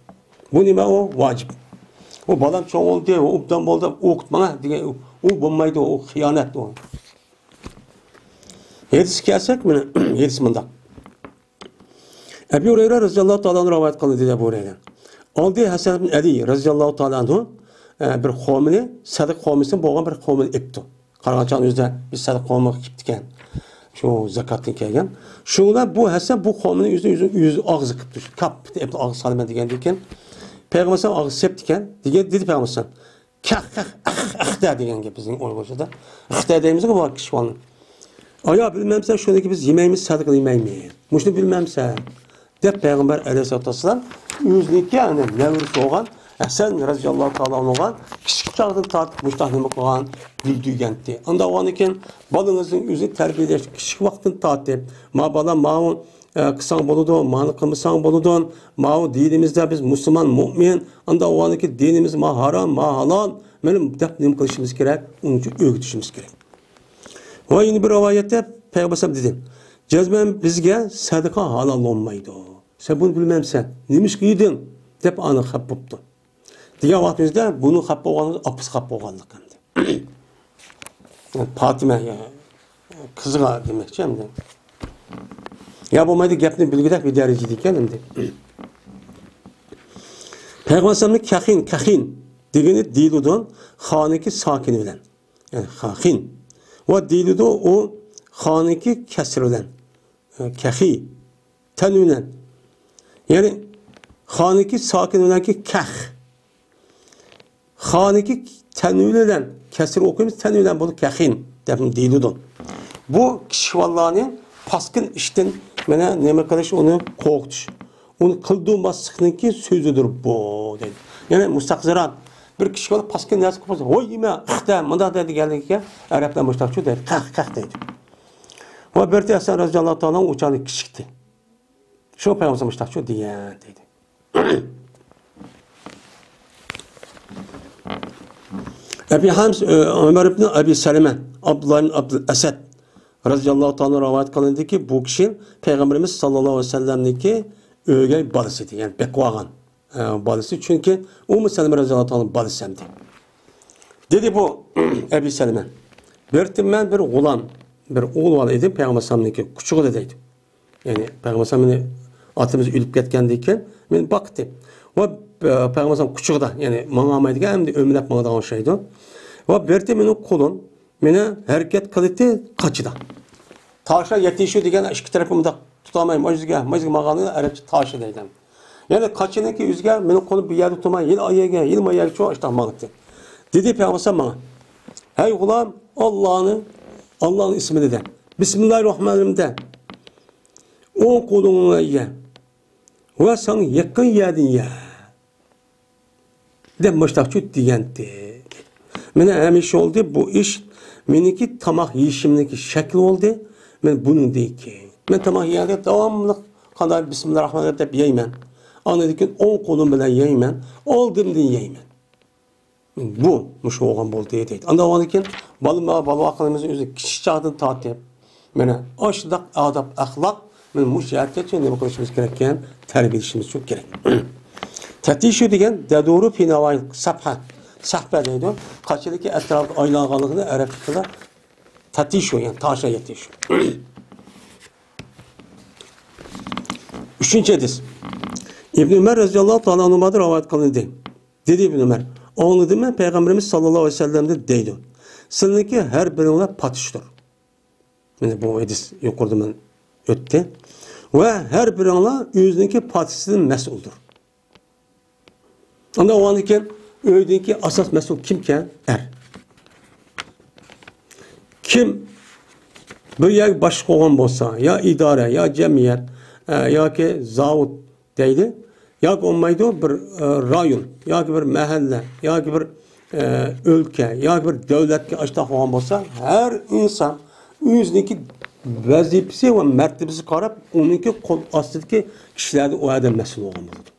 بۇ نېمە ئۇ؟ ۋاجىپ. ئۇ بالام چوڭ بولدى، ئۇ ئوبدان بولدى، ئوقۇت ماڭا دېگەن ئۇ بولمايدۇ، ئۇ خىيانەت ئۇ. ھەدىسكە كەلسەك، مانا، ھەدىس مۇنداق. ئەبۇ ھۇرەيرە رەزىياللاھۇ تائالا ئەنھۇ رىۋايەت قىلدى، دېدى ئەبۇ ھۇرەيرە. ئالدى ھەسەن ئىبن ئەلى رەزىياللاھۇ تائالا ئەنھۇ، ئە، بىر خورمىنى، سەدىقە خورمىسى بولغان بىر خورمىنى ئېپتۇ. قارىغان چاغدا ئۆزىدە بىر سەدىقە خورما قىپتىكەن. شۇ زاكاتتىن كەلگەن. شۇڭلا بۇ ھەسەن بۇ خورمىنى ئۆزى، ئۆزى، ئۆزى ئاغزى قىپتۇ. شۇ كاپ ئېپتۇ، ئاغزى سالىمەن دېگەندىن كېيىن، پەيغەمبەر ئاغزى سەپتىكەن، دېگەن، دېدى پەيغەمبەر. كەخ، كەخ، ئەخ، ئەخ دە دېگەن گەپ بىزنىڭ ئۇيغۇرچىدا. ئەخ دە دەيمىزغۇ بۇ كىشىۋالنى. ئايا، بىلمەمسەن، شۇنىڭكى بىز يېمەيمىز، سەدىقە يېمەيمىز. مۇشۇنى بىلمەمسەن؟ دەپ پەيغەمبەر ئەلەيھىسسالاتۇ ۋەسسالام ئۆزىنىڭكى، يەنى نەۋرىسى بولغان ھەسەن رەزىياللاھۇ تائالا ئانھۇغا كىچىك چاغدىن تارتىپ مۇشۇنداق نېمە قىلغان، گۈلدۈگەنتى. ئانداق بولغاندىن كېيىن بالىڭىزنىڭ ئۆزىنى تەربىيەلەش كىچىك ۋاقىتتىن تارتىپ، ما بالام، ماۋۇ، ئە، قىلساڭ بولىدۇ، مانى قىلمىساڭ بولىدۇ، ماۋۇ دىنىمىزدا بىز مۇسۇلمان، مۇئمىن، ئانداق بولغاندىن كېيىن دىنىمىز ما ھارام، ما ھالال، مانا دەپ نېمە قىلىشىمىز كېرەك؟ ئۇنىڭ ئۈچۈن ئۆگىتىشىمىز كېرەك. ۋە يەنە بىر رىۋايەتتە پەيغەمبەر دېدى، جەزمەن بىزگە سەدىقە ھالال بولمايدۇ. سەن بۇنى بىلمەمسەن؟ نېمىشقا يېدىڭ؟ دەپ ئانا خەپ بوپتۇ. دېگەن ۋاقتىمىزدا بۇنىڭ خەپ بولغانلىقى، ئاپىسى خەپ بولغانلىقى ئەمدى. پاتىمە، يا، قىزىغا دېمەكچى ئەمدى. يا بولمايدۇ گەپنى بىلگۈدەك بىر دەرىجىدە ئىكەن ئەمدى. پەيغەمبەر ئەلەيھىسسالامنى كەخىن، كەخىن دېگىنى دېيىلىدۇ خانىكى ساكىنى بىلەن. يەنى خاخىن. ۋە دېيىلىدۇ ئۇ خانىكى كەسرى بىلەن. كەخى. تەنۋىن بىلەن. يەنى خانىكى ساكىن بىلەنكى كەخ. خانىكى تەنۋىن بىلەن كەسرى ئوقۇيمىز، تەنۋىن بىلەن بولىدۇ، كەخىن دەپ دېيىلىدۇ. بۇ كىشىۋاللارنى پاسكىن ئىشتىن مانا نېمە قىلىش، ئۇنى قورقۇتۇش. ئۇنى قىلدۇرماسلىقنىڭكى سۆزىدۇر بۇ، دەيدۇ. يەنى مۇستەقزىران. بىر كىشى بولۇپ پاسكىن نەرسە قىلىپ قالسا، ۋوي يېمە، ئىختە، مۇنداق دەيدىغانلىككە ئەرەبلەر مۇشتاقچۇ دەيدۇ، قەھ، قەھ دەيدۇ. ۋە بىرتى ھەسەن رەزىياللاھۇ تائالا ئۇ چاغدا كىچىكتى. شۇ پەيغەمبەر مۇشتاقچۇ دېگەن دەيدۇ. ئەبى ھەمز، ئۆ، ئۆمەر ئىبن ئەبى سەلەمە، ئابدۇللا ئىبن ئابدۇل ئەسەد رەزىياللاھۇ تائالا رىۋايەت قىلىندىكى، بۇ كىشى پەيغەمبىرىمىز ساللاللاھۇ ئەلەيھى ۋەسەللەمنىڭكى ئۆگەي بالىسى ئىدى، يەنى بېقىۋالغان، ئە، بالىسى. چۈنكى ئۇممۇ سەلەمە رەزىياللاھۇ تائالا بالىسى ئەمدى. دېدى بۇ ئەبى سەلەمە، بىر قېتىم مەن بىر غۇلام، بىر ئوغۇل بالا ئىدىم، پەيغەمبەر ئەلەيھىسسالامنىڭكى قۇچىقىدا دەيدۇ. يەنى پەيغەمبەر ئەلەيھىسسالام مېنى، ئاتىمىز ئۆلۈپ كەتكەندىن كېيىن مېنى باقتى. ۋە، ئە، پەيغەمبەر ئەلەيھىسسالام قۇچىقىدا، يەنى ماڭالمايدىكەن، ئەمدى ئۆمىلەپ ماڭىدىغان ئوخشايدۇ. ۋە بىر قېتىم مېنىڭ قولۇم مېنى ھەرىكەت قىلىتى قاچىدا. تاشا يەتىشۇ دېگەن ئىككى تەرەپنى مۇنداق تۇتالماي، مايزىگە، مايزىگە ماڭغاننى ئەرەبچە تاشا دەيدۇ. يەنى قاچىنىڭكى ئۆزىگە مېنىڭ قولۇم بىر يەردە تۇرماي، يىل ئايەگە، يىل مايەگە چوڭ ئاشتاق ماڭاتتى. دېدى پەيغەمبەر ماڭا، ھەي غۇلام، ئاللانى، ئاللانىڭ ئىسمىدا دە. بىسمىللاھىررەھمانىررەھىم دە. ئوڭ قولۇڭنى يە. ۋە ساڭا يېقىن يەردىن يە. دەپ مۇشتاقچۇ دېگەنتى. مانا ھەمىشە بولدى بۇ ئىش. مېنىڭكى تاماق يېيىشىمنىڭكى شەكلى بولدى. مەن بۇنىڭدىن كېيىن. مەن تاماق يېگەندە داۋاملىق قانداق بىسمىللاھىررەھمانىررەھىم دەپ يەيمەن. ئاندىن كېيىن ئوڭ قولۇم بىلەن يەيمەن، ئالدىمدىن يەيمەن. بۇ مۇشۇ بولغان بولدى دەيدۇ. ئاندىن ئۇنىڭدىن كېيىن بالا، بالا-ۋاقلىرىمىزنى ئۆزى كىچىك چاغدىن تارتىپ، مانا ئاشۇنداق ئاداب-ئەخلاق، مانا مۇشۇ جەھەتتە نېمە قىلىشىمىز كېرەككەن؟ تەربىيەلىشىمىز كېرەك. تەتىشۇ دېگەن دەدۇرۇ فى نەۋاھىل سەھفە، سەھفە دەيدۇ. قاچىدىكى ئەتراپىدا ئايلانغانلىقىنى ئەرەب تىلىدا تەتىشۇ، يەنى تاشا يەتىشۇ. ئۈچىنچى ھەدىس. ئىبن ئۆمەر رەزىياللاھۇ تائالا ئەنھۇمادىن رىۋايەت قىلىندى. دېدى ئىبن ئۆمەر، ئاڭلىدىم مەن پەيغەمبىرىمىز ساللاللاھۇ ئەلەيھى ۋەسەللەمدىن دەيدۇ، سىلىنكى ھەر بىرىڭلار پاتىشتۇر. مانا بۇ ھەدىس يۇقىرىدا مەن ئۆتتى. ۋە ھەر بىرىڭلار ئۆزىنىڭكى پاتىشىدىن مەسئۇلدۇر. ئاندىن ئۇنىڭدىن كېيىن ئۆيدىكى ئاساس مەسئۇل كىمكەن؟ ئەر. كىم بىر يەرگە باشلىق بولغان بولسا، يا ئىدارە، يا جەمئىيەت، ئە، ياكى زاۋۇت دەيلى، ياكى بولمايدۇ، بىر، ئە، رايون، ياكى بىر مەھەللە، ياكى بىر، ئە، ئۆلكە، ياكى بىر دۆلەتكە ئاشتاق بولغان بولسا، ھەر ئىنسان ئۆزىنىڭكى ۋەزىپىسى ۋە مەرتىۋىسىگە قاراپ، ئۇنىڭكى قول ئاستىدىكى كىشىلەردىن ئۇ ئادەم مەسئۇل بولغان بولىدۇ.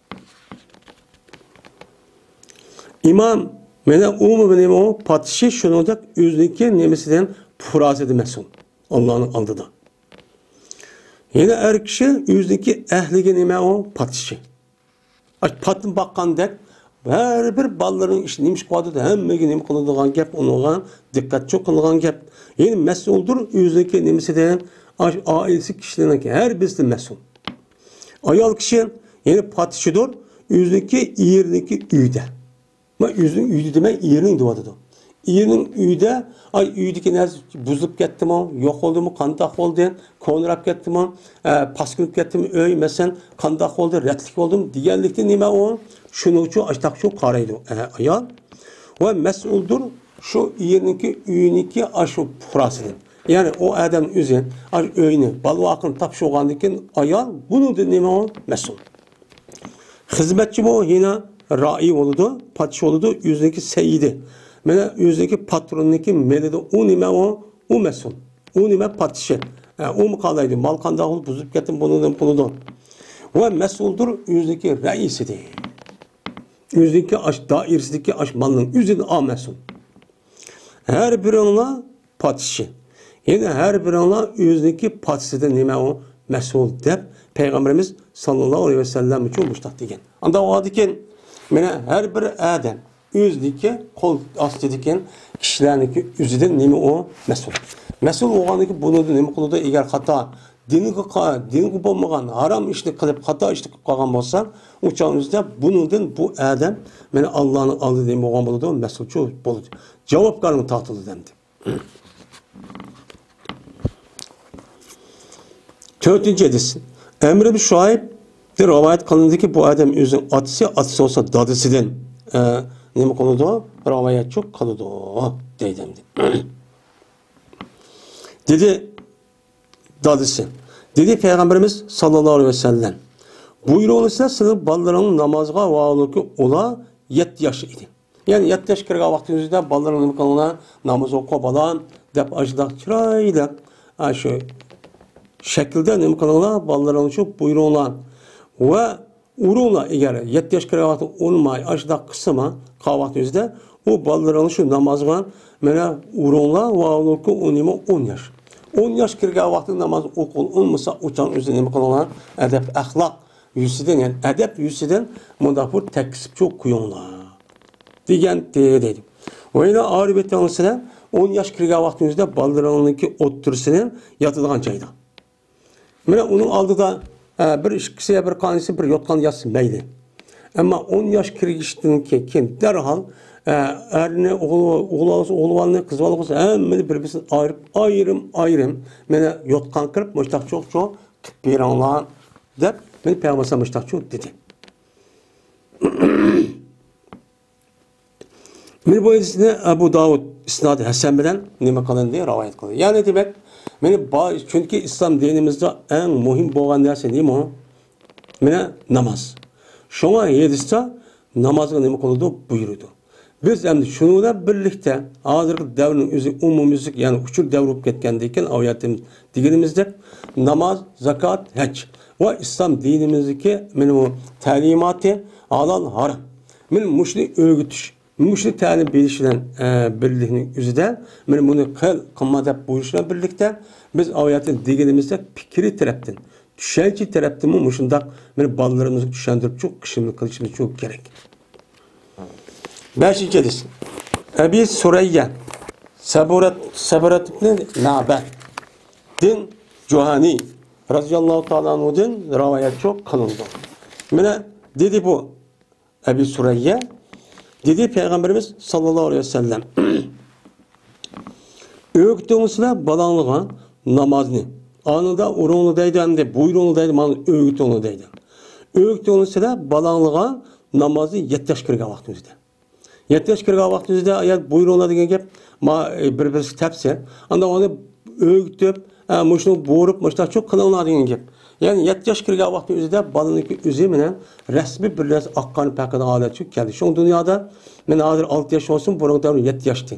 ئىمام، مانا ئۇمۇ نېمە ئۇ؟ پاتىشى شۇنىڭدەك ئۆزىنىڭكى نېمىسىدىن، پۇقراسىدىن مەسئۇل. ئاللانىڭ ئالدىدا. يەنە ئەر كىشى ئۆزىنىڭكى ئەھلىگە نېمە ئۇ؟ پاتىشى. ئاش پاتنى باققاندەك، ھەر بىر بالىلىرىنىڭ ئىشى نېمە ئىش قىلىۋاتىدۇ، ھەممىگە نېمە قىلىدىغان گەپ، ئۇنىڭغا دىققەتچى قىلىدىغان گەپ. يەنى مەسئۇلدۇر ئۆزىنىڭكى نېمىسىدىن، ئاش ئائىلىسى كىشىلىرىنىڭكى ھەر بىرسىدىن مەسئۇل. ئايال كىشى يەنى پاتىشىدۇر ئۆزىنىڭكى ئېرىنىڭكى ئۆيىدە. مانا ئۆزىنىڭ ئۆيىدە دېمەي، ئېرىنىڭ دېۋاتىدۇ. ئېرىنىڭ ئۆيىدە، ئاي، ئۆيدىكى نەرسە بۇزۇلۇپ كەتتىمۇ، يوق بولدىمۇ، قانداق بولدى، كونىراپ كەتتىمۇ، ئە، پاسكىنىپ كەتتىمۇ، ئۆي، مەسىلەن، قانداق بولدى، رەتلىك بولدىمۇ دېگەنلىكتىن نېمە ئۇ؟ شۇنىڭ ئۈچۈن ئاشتاق شۇ قارايدۇ، ئە، ئايال. ۋە مەسئۇلدۇر شۇ ئېرىنىڭكى ئۆيىنىڭكى ئاشۇ پۇقراسىدىن. يەنى ئۇ ئادەم ئۆزى ئاشۇ ئۆينى، بالا-ۋاقىنى تاپشۇرغاندىن كېيىن ئايال بۇنىڭدىن نېمە ئۇ؟ مەسئۇل. خىزمەتچىمۇ يەنە رائىي بولىدۇ، پاتىشى بولىدۇ، ئۆزىنىڭكى سەييىدى. مانا ئۆزىنىڭكى پاترونىنىڭكى مېلىدا ئۇ نېمە ئۇ؟ ئۇ مەسئۇل. ئۇ نېمە؟ پاتىشى. ھە، ئۇمۇ قالايدۇ. مال قانداق بولۇپ بۇزۇلۇپ كەتتىمۇ، بۇنىڭدىن قىلىدۇ. ۋە مەسئۇلدۇر ئۆزىنىڭكى رەئىسىدىن. ئۆزىنىڭكى ئاش دائىرىسىدىكى ئاش مالنىڭ ئۆزىدىن ئا مەسئۇل. ھەر بىرىڭلار پاتىشى. يەنى ھەر بىرىڭلار ئۆزىنىڭكى پاتىشىدىن نېمە ئۇ؟ مەسئۇل دەپ پەيغەمبىرىمىز ساللاللاھۇ ئەلەيھى ۋەسەللەم ئۈچۈن مۇشتاق دېگەن. ئانداق بولغاندىكىن، مانا ھەر بىر ئادەم ئۆزىدىكى قول ئاستىدىكى كىشىلەرنىڭكى ئۆزىدىن نېمە ئۇ؟ مەسئۇل. مەسئۇل بولغاندىكىن بۇنىڭدا نېمە قىلىدۇ؟ ئەگەر خاتا، دىنغا قا-، دىنغا بولمىغان ھارام ئىشنى قىلىپ، خاتا ئىشنى قىلىپ قالغان بولسا، ئۇ چاغنىڭ ئۆزىدە بۇنىڭدىن بۇ ئادەم مانا ئاللانىڭ ئالدىدا نېمە بولغان بولىدۇ؟ مەسئۇل بولىدۇ. جاۋابكارلىققا تارتىلىدۇ ئەمدى. تۆتىنچى ھەدىس. ئەمر ئىبن شۇئەيبتىن رىۋايەت قىلىنىدۇكى، بۇ ئادەم ئۆزىنىڭ ئاتىسى، ئاتىسى بولسا دادىسىدىن، ئە، نېمە قىلىدۇ؟ رىۋايەتچى قىلىدۇ دەيدۇ ئەمدى. دېدى دادىسى. دېدى پەيغەمبىرىمىز ساللاللاھۇ ئەلەيھى ۋەسەللەم، بۇيرۇڭلىسا سېنىڭ بالىلىرىڭ نامازغا ۋاقتىكى ئۇلار يەتتە ياش ئىدى. يەنى يەتتە ياشقا كىرگەن ۋاقتىڭىزدا بالىلىرىڭ نېمە قىلىڭلار، ناماز ئوقۇ بالام دەپ ئاشۇنداق چىرايلىق، ئاشۇ شەكىلدە نېمە قىلىڭلار، بالىلىرىڭلار شۇ بۇيرۇڭلار. ۋە ئۇرۇڭلار، ئەگەر يەتتە ياشقا كىرگەن ۋاقتى ئۇرماي، ئاشۇنداق قىسىما قالغان ۋاقتىڭىزدا ئۇ بالىلىرىڭلار شۇ نامازغا مانا ئۇرۇڭلار، ۋە ئۇ نېمە ئون ياش. ئون ياشقا كىرگەن ۋاقتى ناماز ئوقۇل ئۇنمىسا ئۇچان ئۆزى نېمە قىلىڭلار، ئەدەپ ئەخلاق يۈزىسىدىن، يەنى ئەدەپ يۈزىسىدىن مۇنداق بىر تەكلىپ قويۇڭلار دېگەنتى دەيدۇ. ۋە يەنە ئارىۋەتتە ئون ياش كىرگەن ۋاقتىڭىزدا بالىلىرىڭنىڭكى ئوتتۇرىسىنى ياتىدىغان جايدا. مانا ئۇنىڭ ئالدىدا، ئە، بىر ئىككىسى، بىر قانچىسى بىر يوتقان ياتسا مەيلى. ئەمما ئون ياش كىرگۈچتىن كېيىن دەرھال، ئە، ئەرنى، ئوغۇل، ئوغۇل ئالسا، ئوغۇل بالىنى، قىز بالا بولسا، ھەممىنى بىر-بىرسىدىن ئايرىپ، ئايرىم-ئايرىم، مانا يوتقان قىلىپ، مۇشتاق چوق-چوق قىلىپ بېرىڭلار دەپ، مانا پەيغەمبەر مۇشتاق چوق دېدى. مانا بۇ ھەدىسنى ئەبۇ داۋۇد ئىسنادى ھەسەن بىلەن نېمە قىلىندى؟ رىۋايەت قىلدى. يەنى دېمەك، مانا با-، چۈنكى ئىسلام دىنىمىزدا ئەڭ مۇھىم بولغان نەرسە نېمە؟ مانا ناماز. شۇڭا ھەدىستە نامازغا نېمە قىلىدۇ؟ بۇيرۇيدۇ. بىز ئەمدى شۇنىڭ بىلەن بىرلىكتە ھازىرقى دەۋرنىڭ ئۆزى ئومۇميۈزلۈك، يەنى ئۇچۇر دەۋرى بولۇپ كەتكەندىن كېيىن، ئايەتىم دېگىنىمىزدەك ناماز، زاكات، ھەج ۋە ئىسلام دىنىمىزدىكى مانا بۇ تەلىماتى، ھالال، ھارام. مانا مۇشۇنى ئۆگىتىش، مۇشۇنى تەلىم بېرىش بىلەن، ئە، بىرلىكنىڭ ئۆزىدە مانا بۇنى قىل، قىلما دەپ بۇيرۇش بىلەن بىرلىكتە بىز ئايەتتە دېگىنىمىزدەك پىكرىي تەرەپتىن، چۈشەنچە تەرەپتىنمۇ مۇشۇنداق مانا بالىلىرىمىزغا چۈشەندۈرۈپ چوڭ قىلىشىمىز، قىلىشىمىز چوڭ كېرەك. بەشىنچى ھەدىس. ئەبى سۇرەييە سەبۇرەت، سەبۇرەت ئىبنى مەبەددىن جۇھانى رەزىياللاھۇ تائالا ئەنھۇدىن رىۋايەت قىلىنىدۇ. مانا دېدى بۇ ئەبى سۇرەييە، دېدى پەيغەمبىرىمىز ساللاللاھۇ ئەلەيھى ۋەسەللەم، ئۆگىتىڭلار بالاڭلارغا نامازنى. ئانىدا ئۇرۇڭلار دەيدۇ، ئەمدى بۇيرۇڭلار دەيدۇ، مانا ئۆگىتىڭلار دەيدۇ. ئۆگىتىڭلار بالاڭلارغا نامازنى يەتتە ياش كىرگەن ۋاقتىڭىزدا. يەتتە ياش كىرگەن ۋاقتىڭىزدا، يا بۇيرۇڭلار دېگەن گەپ، ما-، ئە، بىر-بىرسى تەپسە. ئاندا ئۇنى ئۆگىتىپ، ئە، مۇشۇنى بۇيرۇپ، مۇشۇنداق چوڭ قىلىڭلار دېگەن گەپ. يەنى يەتتە ياش كىرگەن ۋاقتىنىڭ ئۆزىدە بالىنىڭكى ئۆزى مانا رەسمىي بىر نەرسە ئاققان پەقىدە ھالەتكە كەلدى. شۇڭا دۇنيادا مانا ھازىر ئالتە ياش بولسۇن، بۇرۇنقى دەۋر يەتتە ياشتى.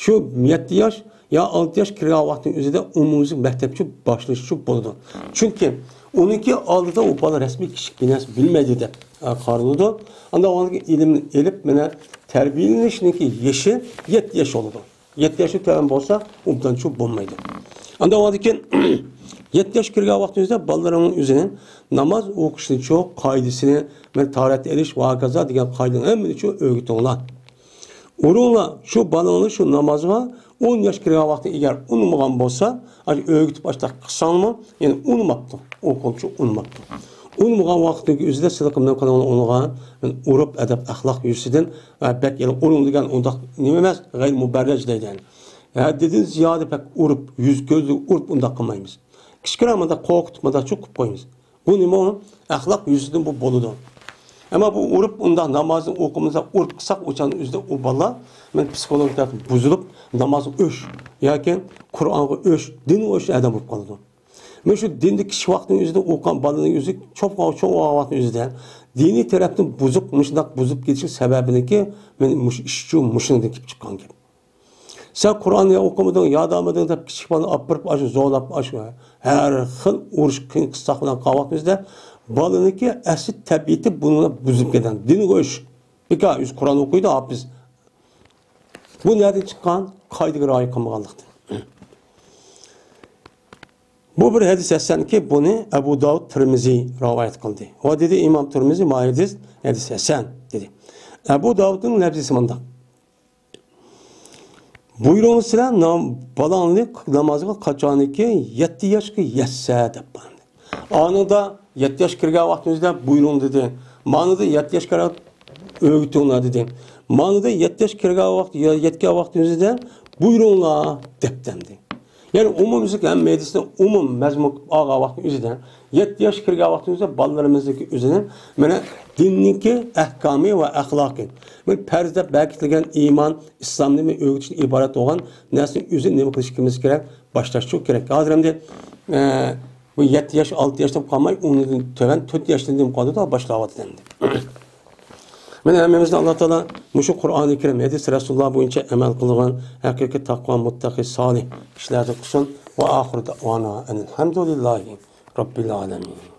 شۇ يەتتە ياش يا ئالتە ياش كىرگەن ۋاقتىنىڭ ئۆزىدە ئومۇميۈزلۈك مەكتەپچە باشلىشىچۇ بولىدۇ. چۈنكى ئۇنىڭكى ئالدىدا ئۇ بالا رەسمىي كىچىك بىر نەرسە بىلمەيدۇ دەپ، ئە، قارىلىدۇ. ئاندا ئۇنىڭ ئىلىمنى ئېلىپ، مانا تەربىيەلىنىشنىڭكى يېشى يەتتە ياش بولىدۇ. يەتتە ياشتىن تۆۋەن بولسا، ئوبدانچۇ بولمايدۇ. ئاندا ئۇنىڭدىن كېيىن يەتتە ياش كىرگەن ۋاقتىڭىزدا بالىلىرىڭنىڭ ئۆزىنى ناماز ئوقۇشنىچۇ، قائىدىسىنى، مانا تاھارەت ئېلىش ۋە ھاكازا دېگەن قائىدىنى ھەممىنىچۇ ئۆگىتىڭلار. ئۇرۇڭلار، شۇ بالىڭلار شۇ نامازغا ئون ياش كىرگەن ۋاقتى ئەگەر ئۇنىمىغان بولسا، ئاشۇ ئۆگىتىپ ئاشۇنداق قىلساڭمۇ، يەنى ئۇنىماپتۇ. ئوقۇغۇچى ئۇنىماپتۇ. ئۇنىمىغان ۋاقتىنىڭ ئۆزىدە سىلىقىمدىن قىلىڭلار ئۇنىغا، مەن ئۇرۇپ ئەدەپ ئەخلاق يۈزىسىدىن، ۋە بەك يەنە ئۇرۇڭ دېگەن ئۇنداق نېمە ئەمەس، غەيرىي مۇبەررەج دەيدۇ يەنى. ھەددىدىن زىيادە بەك ئۇرۇپ، يۈز كۆزلۈك ئۇرۇپ ئۇنداق قىلمايمىز. كىچىككىنە مۇنداق قورقۇتۇپ مۇنداق چوقۇپ قويىمىز. بۇ نېمە ئۇ؟ ئەخلاق يۈزىسىدىن بۇ بولىدۇ. ئەمما بۇ ئۇرۇپ ئۇنداق نامازنى ئوقۇمىسا، ئۇرۇپ قىلساق ئۇ چاغدا ئۆزىدە ئۇ بالا مەن پسىخولوگىك تەرەپتىن بۇزۇلۇپ، نامازغا ئۆچ ياكى قۇرئانغا ئۆچ، دىنغا ئۆچ ئادەم بولۇپ قالىدۇ. مەن شۇ دىندا كىچىك ۋاقتىنىڭ ئۆزىدە ئوقۇغان بالىنىڭ ئۆزى چوڭ، چوڭ بولغان ۋاقتىنىڭ ئۆزىدە دىنىي تەرەپتىن بۇزۇق، مۇشۇنداق بۇزۇپ كېتىشنىڭ سەۋەبىنىڭكى مەن مۇشۇ ئىشچۇ، مۇشۇنىڭدىن كېلىپ چىققان گەپ. سەن قۇرئاننى ئوقۇمىدىڭ، يادلىمىدىڭ دەپ كىچىك بالىنى ئاپىرىپ، ئاشۇ زورلاپ، ئاشۇ ھەر خىل ئۇرۇش، قىيىن قىستاق بىلەن قالغان ۋاقتىمىزدا بالىنىڭكى ئەسلى تەبىئىتى بۇنىڭ بىلەن بۇزۇلۇپ كەتكەن. دىنغا ئۆچ. بىكار ئۆزى قۇرئان ئوقۇيدۇ، ھاپىز. بۇ نەدىن چىققان؟ قائىدىگە رىئايە قىلمىغانلىقتىن. بۇ بىر ھەدىس ھەسەنكى، بۇنى ئەبۇ داۋۇد، تىرمىزى رىۋايەت قىلدى. ۋە دېدى ئىمام تىرمىزى، ما ھەدىس، ھەدىس ھەسەن دېدى. ئەبۇ داۋۇدنىڭ لەپزىسى مۇنداق. بۇيرۇڭلار سىلەر نام-، بالاڭلارنى نامازغا قاچانكى يەتتە ياشقا يەتسە دەپ بار. ئانىدا يەتتە ياش كىرگەن ۋاقتىمىزدا بۇيرۇڭ دېدى. مانىدا يەتتە ياش كىرگەن ئۆگىتىڭلار دېدى. مانىدا يەتتە ياش كىرگەن ۋاقىت، يەتكەن ۋاقتىمىزدا بۇيرۇڭلار دەپ دەمدى. يەنى ئومۇميۈزلۈك ھەممە ھەدىسنى ئومۇم مەزمۇن قىلىپ ئالغان ۋاقتىنىڭ ئۆزىدە، يەتتە ياش كىرگەن ۋاقتىمىزدا بالىلىرىمىزنىڭكى ئۆزىنى مانا دىننىڭكى ئەھكامى ۋە ئەخلاقى، مانا پەرز دەپ بەكىتىلگەن ئىمان، ئىسلامنى ئۆگىتىشتىن ئىبارەت بولغان نەرسىنى ئۆزى نېمە قىلىشىمىز كېرەك؟ باشلاشچۇ كېرەك. ھازىر ئەمدى، ئە، بۇ يەتتە ياش، ئالتە ياش دەپ قالماي، ئۇنىڭدىن تۆۋەن تۆت ياشتىن دېمە قالىدۇ، باشلاۋاتىدۇ ئەمدى. مانا ھەممىمىزنى ئاللا تائالا مۇشۇ قۇرئانى كەرىم، ھەدىس رەسۇلۇللا بويىچە ئەمەل قىلىدىغان ھەقىقىي تەقۋا، مۇتتەقى، سالىھ كىشىلەردىن قىلسۇن. ۋە ئاخىرۇ دەئۋانا ئەنىل ھەمدۇلىللاھى رەببىل ئالەمىن.